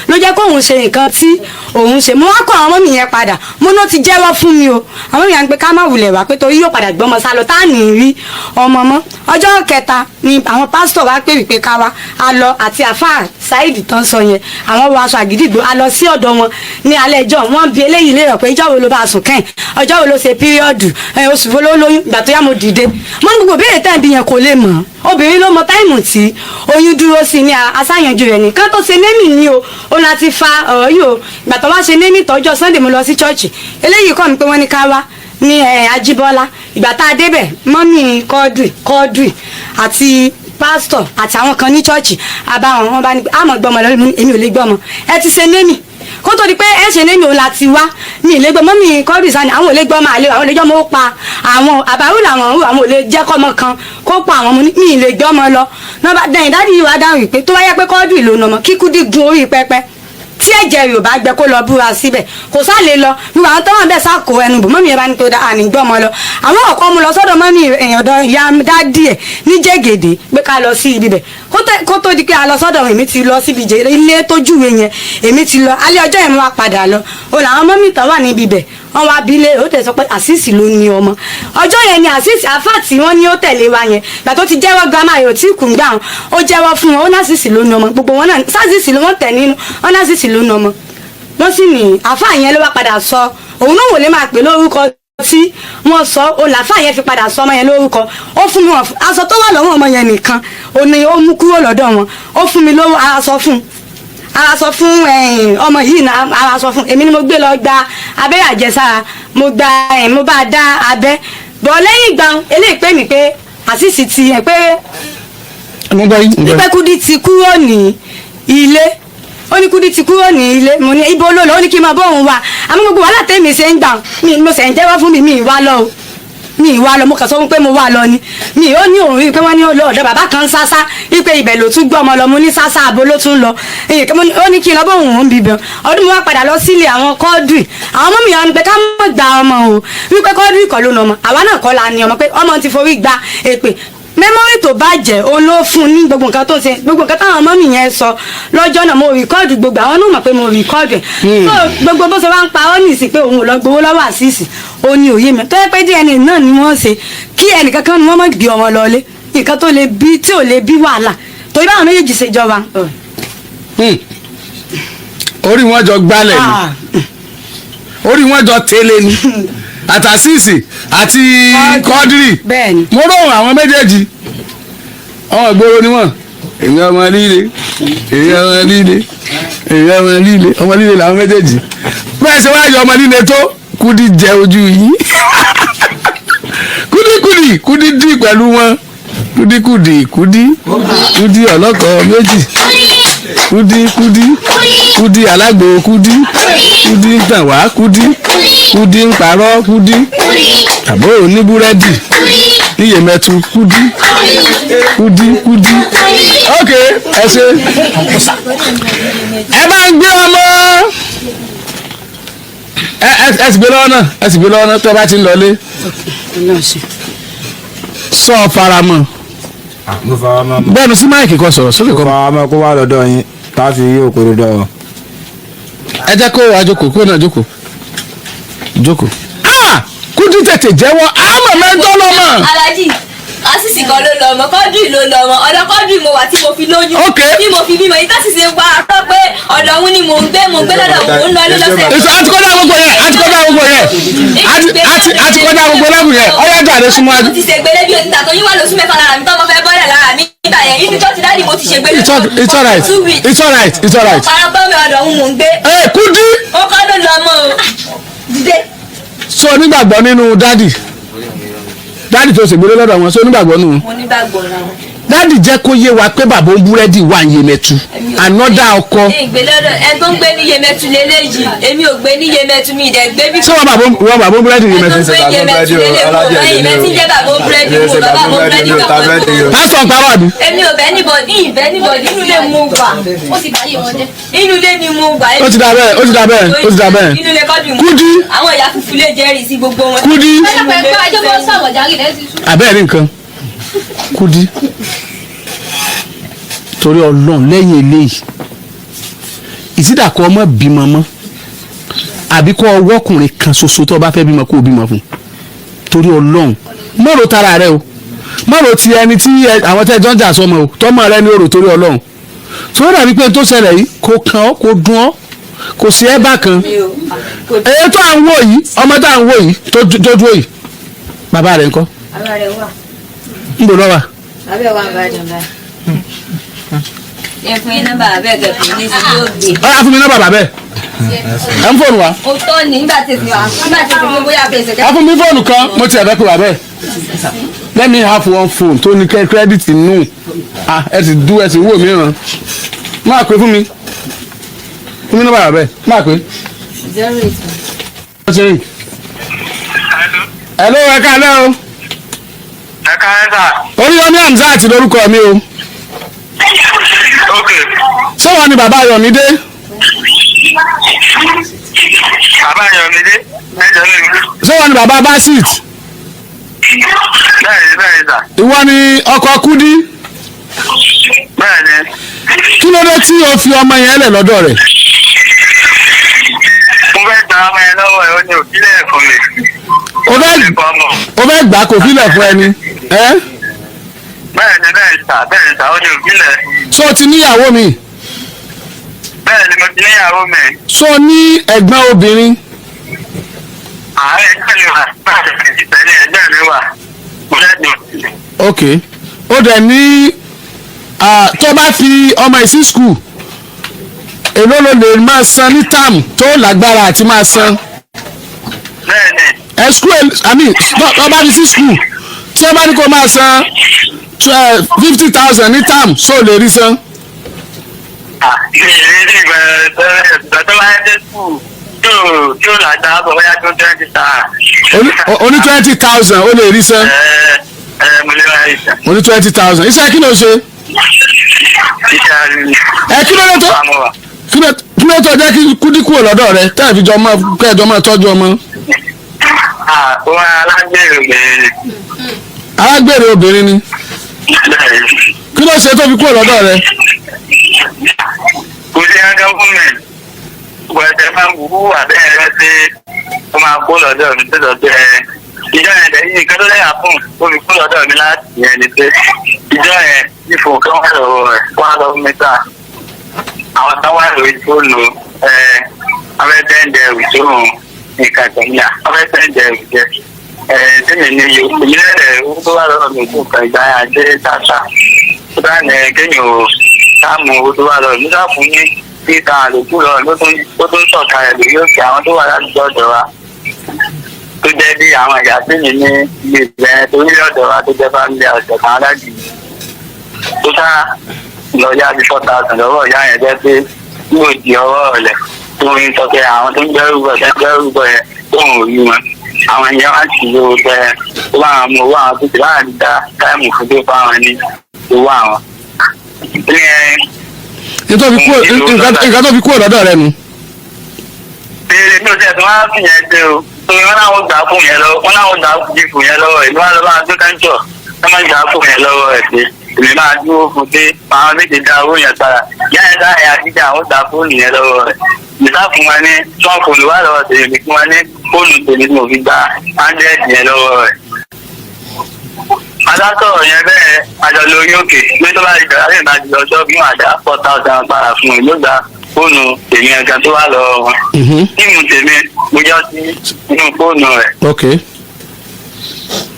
ló jẹ́ kóun ṣe nǹkan tí òun ṣe. Mo wá kọ́ àwọn ọmọ mi yẹn padà. Mo náà ti jẹ́wọ́ fún mi o. Àwọn mi yẹn ń pé ká má wulẹ̀ wá, pé torí yóò padà gbọ́mọ sá lọ, tá à ní rí ọmọ mọ́. Ọjọ́ kẹta ni àwọn pásítọ̀ wá pè wípé ká wá. A lọ àti àfáà Saheed tán sọ yẹn, àwọn wọ aṣọ àgídìgbò. A lọ sí ọ̀dọ̀ wọn ní alẹ́ ẹjọ́. Wọ́n bi eléyìí lérò pé ìjọ́ wo ló bá sùn kẹ́hìn, ọjọ́ wo ló ṣe period, oṣù wo ló lóyún. Ìgbà tó yá, mo dìde, mo ní gbogbo béèrè tẹ́ ẹ̀ bí yẹn kò lè mọ̀, obìnrin ló mọ time tí oyún dúró sí ní aṣáyanjú rẹ̀ nìkan tó ṣe némì ní o. Ó láti fa ọ̀rọ̀ yìí o. Ìgbà tó wá ṣe némì tọ́jọ́ Sunday, mo lọ sí church. Eléyìí kọ́ mi pé wọ́n ní ká wá ní Ajíbọ́lá. Ìgbà tá a débẹ̀, mọ́mì Kọ́dùì Kọ́dùì àti pásítọ̀ àti àwọn kan ní church àbáwọn, wọn bá ní àmọ́ gbọ́mọ lọ́rùn. Èmi ò lè gbọ́mọ, ẹ ti ṣe némì kó tó di pé ẹ ṣe némi òun láti wá, mi ì lè gbọ́. Mọ́mì Kọ́dùì sani àwọn ò lè gbọ́ máa lé, àwọn ò lè jọ́ mọ́ ó pa àwọn àbáwò làwọn ò, àwọn ò lè jẹ́ kọ́mọ kan kó pa àwọn. Mo ní mi ì lè gbọ́ ọmọ lọ. Nọ́mbà dẹ̀yìn daddy yìí wá dáhùn pé tó bá yẹ pé Kọ́dùì ló nà ọmọ, kíkú dígun orí pẹpẹ. Tí ẹ̀jẹ̀ rẹ̀ ò bá gbẹ kó lọ búra síbẹ̀, kò sá lè lọ. Nígbà àwọn tó wà bẹ́ẹ̀ sá kó ẹnu bò, mọ́mí yẹn bá ní tó da àní gbọ́mọ lọ. Àwọn ọ̀kọ́ mu lọ sọ́dọ̀ mọ́mí ọ̀dọ̀ ìyá dádì ẹ̀ ní Jẹ́gẹ̀dẹ̀ pé ká lọ sí ibi bẹ̀. Kó tó di pé a lọ sọ́dọ̀, èmi ti lọ síbi ilé tó júwe yẹn, èmi ti lọ. Alẹ́ ọjọ́ yẹn mo wá padà lọ. O làwọn mọ́mí tán wà níbi bẹ̀, wọ́n wá bí lé, ó tẹ̀ sọ pé Àṣìṣì ló ní ọmọ. Ọjọ́ yẹn ni Àṣìṣì àfà tí wọ́n ní ó tẹ̀lé wa yẹn, gbà tó ti jẹ́wọ́, girama yóò tí kù ń gbà wọn, ó jẹ́wọ́ fún wọn, ó ní Àṣìṣì ló ní ọmọ. Gbogbo wọn náà sàṣìṣì ló wọ́n tẹ̀ nínú, wọ́n ní Àṣìṣì ló ní ọmọ. Wọ́n sì ní àfà yẹn ló wá padà sọ òun náà wò lè máa pè lórúkọ tí wọ́n sọ. Òun làfà yẹn fi padà sọ ọmọ yẹn lórúkọ. Ó fún mi wọn aṣọ tó wà lọ́wọ́ ọmọ yẹn nìkan, ó ní ó mú kúrò lọ́dọ̀ wọn. Ó fún mi lówó ara sọ fún ara sọ fún ọmọ yìí náà, ara sọ fún èmi ni mo gbé lọ gba abẹ́rẹ́ àjẹsára. Mo gba mo bá dá abẹ́ bọ̀. Lẹ́yìn ìgbà eléyìí pè mí pé Àṣìṣì ti ẹ̀ pé Mo gbọ́ yín, mo gbọ́ pé yín. Kúdí ti kúrò ní ilé. Ó ní Kúdí ti kúrò ní ilé. Mo ní ibo ló lọ? Ó ní kí n máa bóun wá. Àmọ́ gbogbo wàhálà tèmi ṣe ń gbà mí, mo ṣe ń jẹ́wọ́ fún mi, mi ì wá lọ o, mi ì wá lọ. Mo kàn sọ fún pé mo wá lọ ni mi. Ó ní òun rí i pé wọ́n ní ó lọ ọ̀dọ̀ bàbá kan sásá, wípé ibẹ̀ ló tún gbọ́ ọmọ lọ. Mo ní sásá àbó ló tún lọ? Ó ní kí n lọ bóun òun bíbẹ̀ ọdún. Mo wá padà lọ sílé àwọn kọ́ọ̀dù. Àwọn ọmọ mi yàn pé ká mọ̀ gba ọmọ o, wípé kọ́ọ̀dù kọ́ ló nà ọmọ, àwa náà kọ́ la ní ọmọ, pé ọmọ ti forí gba èpè. Memory tó bàjẹ́ òun ló fún un ní gbogbo nǹkan tó ṣe, gbogbo nǹkan táwọn ọmọ mi yẹn sọ lọ́jọ́ náà. Mo record gbogbo àwọn náà mọ̀ pé mo record ẹ̀. So gbogbo bó ṣe wá ń pa ọ́ nìsí pé òun ò lọ gbowó lọ́wọ́ Àṣìṣì, ó ní òye mi tó yẹ pé DNA náà ni wọ́n ṣe, kí ẹnìkankan ni wọ́n mọ̀ gbé ọmọ lọlé, nǹkan tó lè bí tí ò lè bí wàhálà torí báwọn méjèèjì ṣe jọba. Orí wọn jọ gbálẹ̀ ni, orí wọn jọ tẹ́lẹ̀ ni, àtàṣìṣì àti Kọ́dírì. Bẹ́ẹ̀ni. Mo rọrùn àwọn méjèèjì, ọmọ ìgboro ni wọn. Èmi ọmọ líle, èmi ọmọ líle, èmi ọmọ líle, ọmọ líle làwọn méjèèjì. Bẹ́ẹ̀ ṣe wá yọ ọmọ líle tó, Kúdí jẹ ojú yìí. Kúdíkúdí kúdí dì pẹ̀lú wọn. Kúdíkúdí kúdí kúdí ọlọ́kọ̀ méjì, kúdí kúdí kúdí alágbo, kúdí kúdí ń tàn wá, kúdí kúdí ń parọ́, kúdí àbó oníbúrẹ́dì níyèmẹ́tu, kúdí kúdí kúdí. Ok, ẹ ṣe, ẹ bá ń gbé ọmọ ẹ ẹ ẹ sì gbé lọ́wọ́ náà, ẹ sì gbé lọ́wọ́ náà tó bá ti ń lọlé. Sọ faramọ́? Mo fara mọ́. Bẹ́ẹ̀ni, sí mic kan, sọ̀rọ̀ sókè Mo kan. fara mọ́ kó wá lọ́dọ̀ yín tá a fi rí òkòrò dọ̀. Ẹ jẹ́ kó wá jókòó, kó náà jókòó, jókòó. Ah, Kúdí tètè jẹ́wọ́ àmọ̀ mẹ́tọ́ lọ́mọ. Alájì, Àṣìṣì kan ló lọ ọmọ, Kọ́dùrì ló lọ ọmọ. Ọ̀dọ̀ Kọ́dùrì mo wà tí mo fi lóyún, tí mo fi bímọ yìí. Tásìsì ń pa àtọ́ pé ọ̀dọ̀ òun ni mò ń gbé, mò ń gbé lọ́dọ̀ òun, mò ń lọ ilé lọ́sẹ̀. Èso àti kọjá gbogbo yẹn, àti kọjá gbogbo yẹn, àti kọjá gbogbo lẹ́bù yẹn. Ọyá jáde, súnmọ́. Mo ti ṣègbélé bí oníta tó yín wà lóṣù 6 lára mi, tọ́mọ fẹ́ bọ́lẹ̀ lára mi nígbà yẹn. Ibi tó ti dáàdì mo ti ṣègbélé. It's alright, it's alright, it's alright. Parapọ̀ mi, ọ̀dọ̀ òun mò ń gbé. Ẹ Kúdí. Ó kọ́ ló lọ ọmọ o, dìde. Sọ onígbàgbọ́ nínú daddy, daddy tó ṣègbélé lọ́dọ̀ wọn, sọ onígbàgbọ́ nù. Mo nígbàgbọ́ náà. Daddy jẹ́ kó yé wa pé bàbá ń búrẹ́dì wà ń Yemẹtu, ànọ́dá ọkọ. Ìgbé lọ́dọ̀ ẹ tó ń gbé ní Yemẹtu lélẹ́yìí, èmi ò gbé ní Yemẹtu, mi ìdẹ̀ gbé bí. Ṣé wọn bàbá ń búrẹ́dì Ẹ tó Yemẹtu? ń gbé Yemẹtu lélẹ́yìí, mo bá Yemẹtu jẹ́ bàbá ń búrẹ́dì, mo bá bàbá ń búrẹ́dì kankan. Pásítọ̀ ń parọ́ àbí? Èmi ò bẹ́ níbọ̀dí, ìbẹ́ níbọ̀dí. Inú ilé mo wà, inú ilé ni mo wà. Ó ti dà bẹ́ẹ̀, ó ti dà bẹ́ẹ̀, ó ti dà bẹ́ẹ̀. Inú ilé kọ́dù mo. Kúdí. Àwọn ìyá funfun lè jẹ́rìí sí gbogbo wọn. Kúdí. Àbẹ́ẹ̀ ní nǹkan. Kúdí, torí Ọlọ́run, lẹ́yìn eléyìí, ìsídàkọ ọmọ bímọ mọ́ àbí kọ́ ọwọ́kùnrin kan ṣoṣo tó bá fẹ́ bímọ kó o bímọ fún. Torí Ọlọ́run, mọ̀rọ̀ tara rẹ o, mọ̀rọ̀ ti ẹni tí àwọn tẹ́ jọ ń jà sọmọ o, tọmọ rẹ ní òrò. Torí Ọlọ́run, tó dàbí pé tó ṣẹlẹ̀ yìí kò kàn ọ́, kò dùn ọ́, kò sí ẹ́ bákan. Èyí tó à ń wò yìí, ọmọ tó à ń wò yìí tó dúró yìí, bàbá rẹ̀ ńkọ́? Bàbá rẹ̀ wà. Ń bò lọ́wọ́. Bàbá ẹ̀ wà ń bàjẹ́ báyìí. Ẹ fún yín nọ́mbà abẹ́ kẹfì ní sí yóò gbé. Ọ̀rọ̀ fún mi náà, bàbá bẹ́ẹ̀ ẹ̀ ń fóònù wa. Ó tọ́ ni nígbà tí èsì wà, nígbà tí èsì mú bóyá fèsì. Ẹ fún mi fóònù kan, mo ti ẹ̀fẹ́ pé bàbá ẹ̀. Let me have one phone tó ní credit nù. Ah, ẹ sì dú, ẹ sì wò mí ràn. Máa pè fún mi, fún mi náà, bàbá bẹ́ẹ̀ máa pè. 08. Ó ti rìn. Hello, ẹ káalẹ́ o. Ẹ káalẹ́ sà. Oríyọmí Hamzat lórúkọ mi o. Ok. Ṣé wọn ni bàbá Ayọ̀mídé? Àbáyọ̀mídé mẹ́jọ ní ìlú. Ṣé wọ́n ní bàbá Basit? Bẹ́ẹ̀ni bẹ́ẹ̀ni sà. Ìwọ ni ọkọ Kúdí? Bẹ́ẹ̀ni. Kí ló dé tí o fi ọmọ yẹn lẹ̀ lọ́dọ̀ rẹ̀? Mo fẹ́ gba ọmọ yẹn lọ́wọ́ ẹ̀, ó ní òbílẹ̀ fún mi. O fẹ́ gbà kò fílẹ̀ fún ẹni. Bẹ́ẹ̀ni bẹ́ẹ̀ni sà, bẹ́ẹ̀ni sà, ó ní òbílẹ̀. So o ti níyàwó mi? Bẹ́ẹ̀ni mo ti níyàwó mi. So o ní ẹ̀gbọ́n obìnrin? Ààrẹ ẹgbẹ́ mi wà, bẹ́ẹ̀ni ẹgbẹ́ mi wà. Mo fẹ́ dùn. Ok, ó dẹ̀ ní tó bá fi ọmọ yìí sí skul, èló ló lè máa san ní term tó lágbára àti máa san? Bẹ́ẹ̀ni. Ẹ skul, I mean, tó bá fi sí skul, tí ó bá ní kó máa san 50,000 ní term, so lè rí san? Ìrírí ìgbà tó bá dé skul tí ó làgbà bọ̀ bóyá tó 20,000. Oní 20,000 ó lè rí san? Mo lè ra ìṣe. Oní 20,000. Iṣẹ́ kí ló ṣe? Iṣẹ́ àríwí. Ẹ kí ló dé tó kí ló tó jẹ́ kí Kúdí kúrò lọ́dọ̀ rẹ tẹ́ ẹ̀ fi jọ máa kẹ́ẹ̀jọ máa tọ́jú ọmọ? Àwọn alágbèrè obìnrin ni. Alágbèrè obìnrin ni. Kí ló ṣe tó fi kúrò lọ́dọ̀ rẹ? Kò sí ẹgbẹ́ fún mi. Gbọ̀dẹ̀ máa ń wú àbẹ́ rẹ pé ó máa kó lọ́dọ̀ mi tó lọ bẹ́ẹ̀. Ìjọ yẹn lẹ́yìn nǹkan tó lẹ́yà fún ó fi kó lọ́dọ̀ mi láti yẹn ni pé ìjọ yẹn ìfò kan wà lọ́wọ́ rẹ̀ wà lọ́wọ́ mi ta. Àwọn kan wà lórí fóònù abẹ́tẹ́ǹdẹ̀ ìṣòro nǹkan tẹ̀yà abẹ́tẹ́ǹdẹ̀ ìjẹ. Tẹ́mi ní ìyílẹ̀ rẹ̀ owó tó wà lọ́wọ́ mi kò kàn ìgbà yẹn àti tàṣà. Tó bá ní kéèyàn ò sáàmù owó tó wà lọ́wọ́ mi sáà fún ní títa àlòkù lọ́wọ́ ló tún sọ̀ka rẹ̀ lórí òkè àwọn tó wà ládùúgbò ọ̀dọ̀ wa tó jẹ́ bí àwọn ìyá sí mi ní ilé ìgbẹ́ tó ní ọ̀dọ̀ wa tó jẹ́ fámìlì ọ̀sẹ̀ kan aláàjì tó sá lọ yá bí 4,000 lọ́wọ́ ìyá yẹn jẹ́ pé yóò di ọwọ́ ọ̀lẹ̀ tó ń sọ pé àwọn tó ń gbẹ́rù bọ̀ tó ń gbẹ́rù bọ̀ yẹn tó ń rí wọn àwọn ìyẹn wá sì ló bẹ tó bá àwọn ọmọ owó àwọn tó ti bá àwọn da táìmù fún tó fáwọn ní owó àwọn. Nǹkan tó fi kúrò lọ́dọ̀ rẹ nu. Béèrè mi ò tẹ̀ tó wá fi yẹn ṣe o. Torí wọn láwọn gbà fún yẹn lọ́wọ́, wọn láwọn gbà fún yẹn lọ́wọ́, ìlú wa lọ bá tó káńtọ̀, wọn máa gbà fún yẹn lọ́wọ́ ẹ̀ pé èmi máa dúró fún pé àwọn méje dá owó yẹn padà. Yá ẹ dá ẹ̀yà jíjà àwọn gbà fóònù yẹn lọ́wọ́ rẹ̀. Ìta fún wa ní tán fóònù wà lọ́wọ́ tèmi fún wa ní fóònù tèmi tí mo fi gba 100 yẹn lọ́wọ́ rẹ̀. Adásọ̀rọ̀ yẹn bẹ́ẹ̀ àjọ lórí òkè pé tó bá di dọ̀là lè máa di lọ ṣọ́ọ̀bù yóò àdá 4,000 padà fún mi ló gba fóònù tèmi ẹ̀ka tó wà lọ́wọ́ wọn. Tíìmù tèmi mo yọ sí inú fóònù rẹ̀.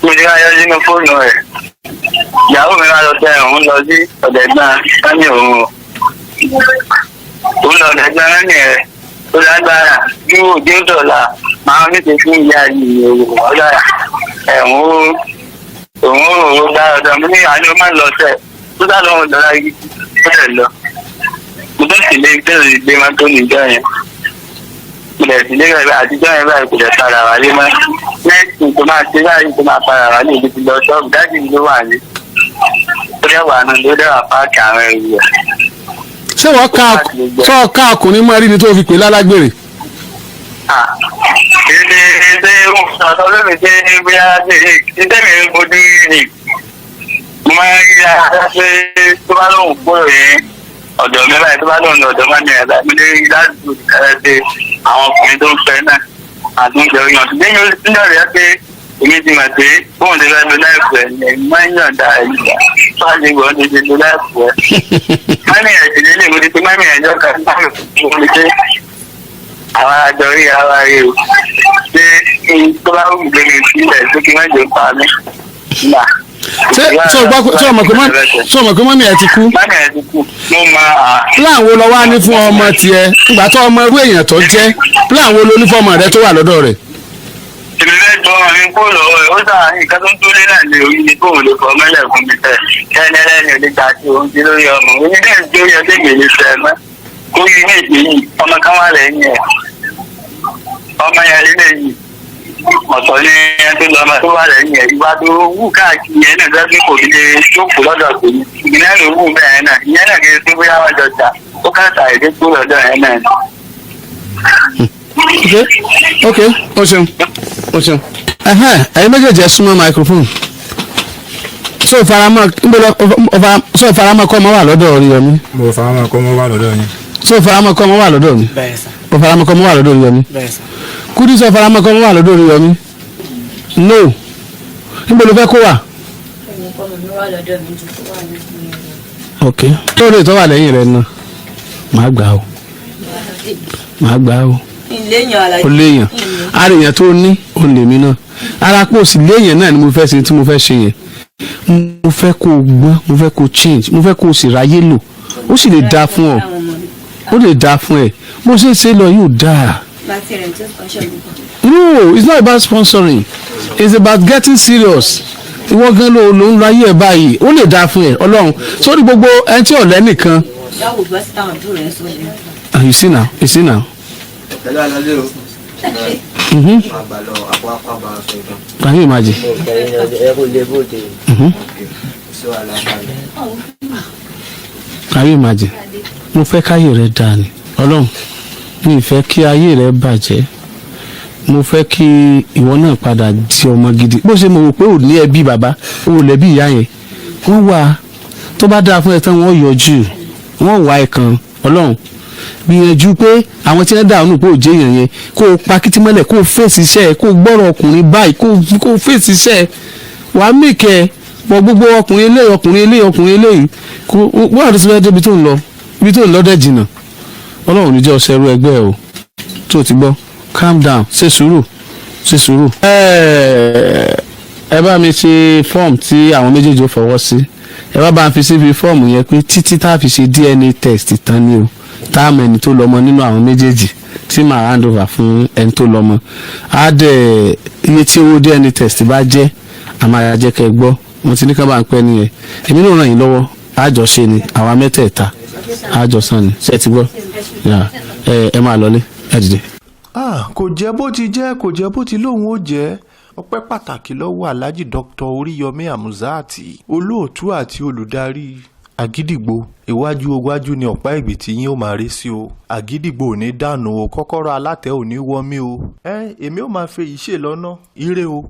Mo ti wá yọ sínú fóònù rẹ̀. Ìyàwó mi wá lọ tẹ òun lọ sí ọ̀dẹ̀gbọ́n sani òun o. Òun lọ ọ̀dẹ̀gbọ́n sani rẹ̀ tó lágbára bí òde dọ̀là máa ń tètè fún ìyá yìí òun ọ̀dà ẹ̀wọ̀n òun ò dá ọ̀dọ̀ mi ní àná máa ń lọ sẹ̀ tó dá lọ́wọ́ dọ̀là yìí bẹ́ẹ̀ lọ. Mo tó sì lé bẹ́ẹ̀ gbé máa tó níjọ́ yẹn. Mo dẹ̀ sì lé bẹ́ẹ̀ àtijọ́ yẹn báyìí kò dẹ̀ padà wálé mọ́. Nẹ́ẹ̀sì tó máa ṣe báyìí tó máa padà wálé ibi ti lọ ṣọ́ọ̀bù dájú ló wà ní. Ó dẹ̀ wà nù ló dẹ̀ wà páàkì àwọn ẹrù rẹ̀. Ṣé wọ́n ká ọkùnrin mọ́ rí ni tó fi pè lálágbèrè? Ṣé ṣé ọ̀sán lómi ṣe bóyá ṣe ṣe tẹ́mi ń fojú rí ni. Mo máa ń rí ara ṣe tó bá lóun kúrò ní ọ̀dọ̀ mi báyìí tó bá lóun ọ̀dọ̀ máa ń yẹn báyìí mo lè rí láti ṣe àwọn ọkùnrin tó ń fẹ́ náà àti ń jẹun yàn. Ṣùgbọ́n yóò ń dọ̀rẹ́ yá pé èmi ti mọ̀ pé bóun ti fẹ́ lo láìpẹ́ ẹ̀ ní máa ń yọ̀ǹda ẹ̀ nígbà tó a ti gbọ́ ti ṣe lo láìpẹ́ ẹ̀. Mọ́mí ẹ̀ sì lélẹ̀ mo ti pe mọ́mí ẹ̀ jọ́ kan mo ti àwọn àjọ rí ara rí o ṣé tó bá wù mí lórí ìpínlẹ̀ tó kí má jẹ́ pa mí. Ṣé ṣé o mọ̀ pé mọ́mí ẹ̀ ti kú? Mọ́mí ẹ̀ ti kú mo máa à. Plan wo lọ wá ní fún ọmọ tiẹ̀ nígbà tó ọmọ irú èèyàn tó jẹ́, plan wo ló ní fún ọmọ rẹ tó wà lọ́dọ̀ rẹ̀? Èmi fẹ́ gbọ́ ọmọ mi kó lọ́wọ́ ẹ̀ ó sà nǹkan tó ń tó lé náà ní orí ni kóun lè fọ mẹ́lẹ̀ fún mi tẹ̀ ẹni ẹlẹ́ni ò lè gbà tí òun ti lórí ọmọ òun ní bẹ́ẹ̀ tó yẹ kéèké lè fẹ́ mọ́ kó yí ní ìpín yìí ọmọ kan wà lẹ́yìn ẹ̀ ọmọ yẹn lélẹ̀ yìí ọ̀tọ̀ ní ẹni tó lọ́mọ tó wà lẹ́yìn ẹ̀ ìwà tó wù káàkiri yẹn náà lọ́dún kò ní lè jókòó lọ́dọ̀ tèmi ìyẹn ló wù bẹ́ẹ̀ náà ìyẹn náà kì í tó bóyá wọ́n jọ jà ó kàtà èdè kúrò lọ́dọ̀ yẹn náà. Ok, o ṣeun, o ṣeun. Ẹhẹ́n, ẹ̀yin méjèèjì, ẹ súnmọ́ microphone. So faramọ́ níbo lọ so faramọ́ kọ́ ọmọ wà lọ́dọ̀ Oríyọmí? Mo fara mọ́ kó mo wà lọ́dọ̀ yín. So faramọ́ kọ́ ọmọ wà lọ́dọ̀ mi? Bẹ́ẹ̀ sà. O faramọ́ kọ́ ọmọ wà lọ́dọ̀ Oríyọmí? Bẹ́ẹ̀ sà. Kúdí, sọ faramọ́ kọ́ ọmọ wà lọ́dọ̀ Oríyọmí? No, níbo ló fẹ́ kó wà? Ẹ̀yìn kọ́ mi wà lọ́dọ̀ mi ju kó wà ní ìlú. Ok, tó lè tó wà lẹ́yìn rẹ náà, màá gbà ó, màá gbà ó. Ìléyàn àlàyé. Ó léèyàn, ara èèyàn tó ní ó lè mí náà, ara pé òsì léèyàn náà ni mo fẹ́ ṣe tí mo fẹ́ ṣe yẹn. Mo fẹ́ kó o gbọ́n, mo fẹ́ kó o change, mo fẹ́ kó o sì ráyé lò. Ó sì lè dáa fún ọ, ó lè dáa fún ẹ. Bó ṣe ń ṣe lọ yóò dáa. Bá ti rẹ̀ tó sponsor mi. No, it's not about sponsoring, it's about getting serious. Ìwọ gan ló ń lọ ayé ẹ báyìí. Ó lè dáa fún ẹ. Ọlọ́run sórí gbogbo ẹni tí ọ̀lẹ́ nìkan. Yàwó gbọ́ sí táwọn àbúrò rẹ̀ sọ yẹn. Ah, you see now, you see now. Pẹ̀lú àlọ́lé o. Máa gbà lọ àpò àpò àbá aṣọ ìdán. Can you imagine? Ẹ kò lè bóde. Sí wàhálà balẹ̀. Can you imagine? Mo fẹ́ káyé rẹ dáa ni. Ọlọ́run, mi ì fẹ́ kí ayé rẹ bàjẹ́. Mo fẹ́ kí ìwọ náà padà di ọmọ gidi. Bó ṣe mo rò pé ò ní ẹbí bàbá, ò lẹ́bí ìyá yẹn, wọ́n wà. Tó bá dáa fún ẹ tán, wọ́n yọjú, wọ́n wà ẹ̀ kan. Ọlọ́run, gbìyànjú pé àwọn tí wọ́n dà ọ́nù pé ò jẹ́ èèyàn yẹn, kó o pa kítí mọ́lẹ̀, kó o fèsì iṣẹ́ ẹ, kó o gbọ́rọ̀ ọkùnrin báyìí, kó o fèsì iṣẹ́ ẹ, wàá mìkẹ́ wọ gbogbo ọkùnrin eléyìí, ọkùnrin eléyìí, ọkùnrin eléyìí, kó wọ́n àti sọ́jà débi tó ń lọ. Ibi tó ń lọ dẹ̀ jìnnà. Ọlọ́run ní jẹ́ ọ̀sẹ̀ ẹrú ẹgbẹ́ ẹ o. Tó o ti gbọ́, calm down, ṣe sùúrù, ṣe sùúrù. Ẹ bá mi ṣe fọ́ọ̀mù tí àwọn méjèèjì ó fọwọ́ sí. Ẹ bá bá ń fi síbi fọ́ọ̀mù yẹn pé títí tá a fi ṣe DNA test tán ni o, tá a mọ ẹni tó lọ́mọ nínú àwọn méjèèjì, tí màá hand over fún ẹni tó lọ́mọ. Á dẹ̀ iye tí owó DNA test bá jẹ́, a máa jẹ́ kẹ́ ẹ gbọ́. Mo ti ní ká bá ń pẹ́ nìyẹn. Èmi náà ràn yín lọ́wọ́, àjọṣe ni àwa mẹ́tẹ̀ẹ̀ta, àjọsán ni. Ṣé ẹ ti gbọ́? Ẹ máa lọlé, ẹ dìde. Ah, kò jẹ́ bó ti jẹ́, kò jẹ́ bó ti lóun ó jẹ́. Ọpẹ́ pàtàkì lọ́wọ́ Alhaji Dr. Oríyọmí Hamzat, olóòtú àti olùdarí Àgídìgbò. Iwájú iwájú ni ọ̀pá ìgbì tí yín ó máa rí sí o. Àgídìgbò ò ní dànù o, kọ́kọ́rọ́ alátẹ ò ní wọ́mí o. Ẹ èmi ò máa fẹ́ yìí ṣe lọ́nà ire o.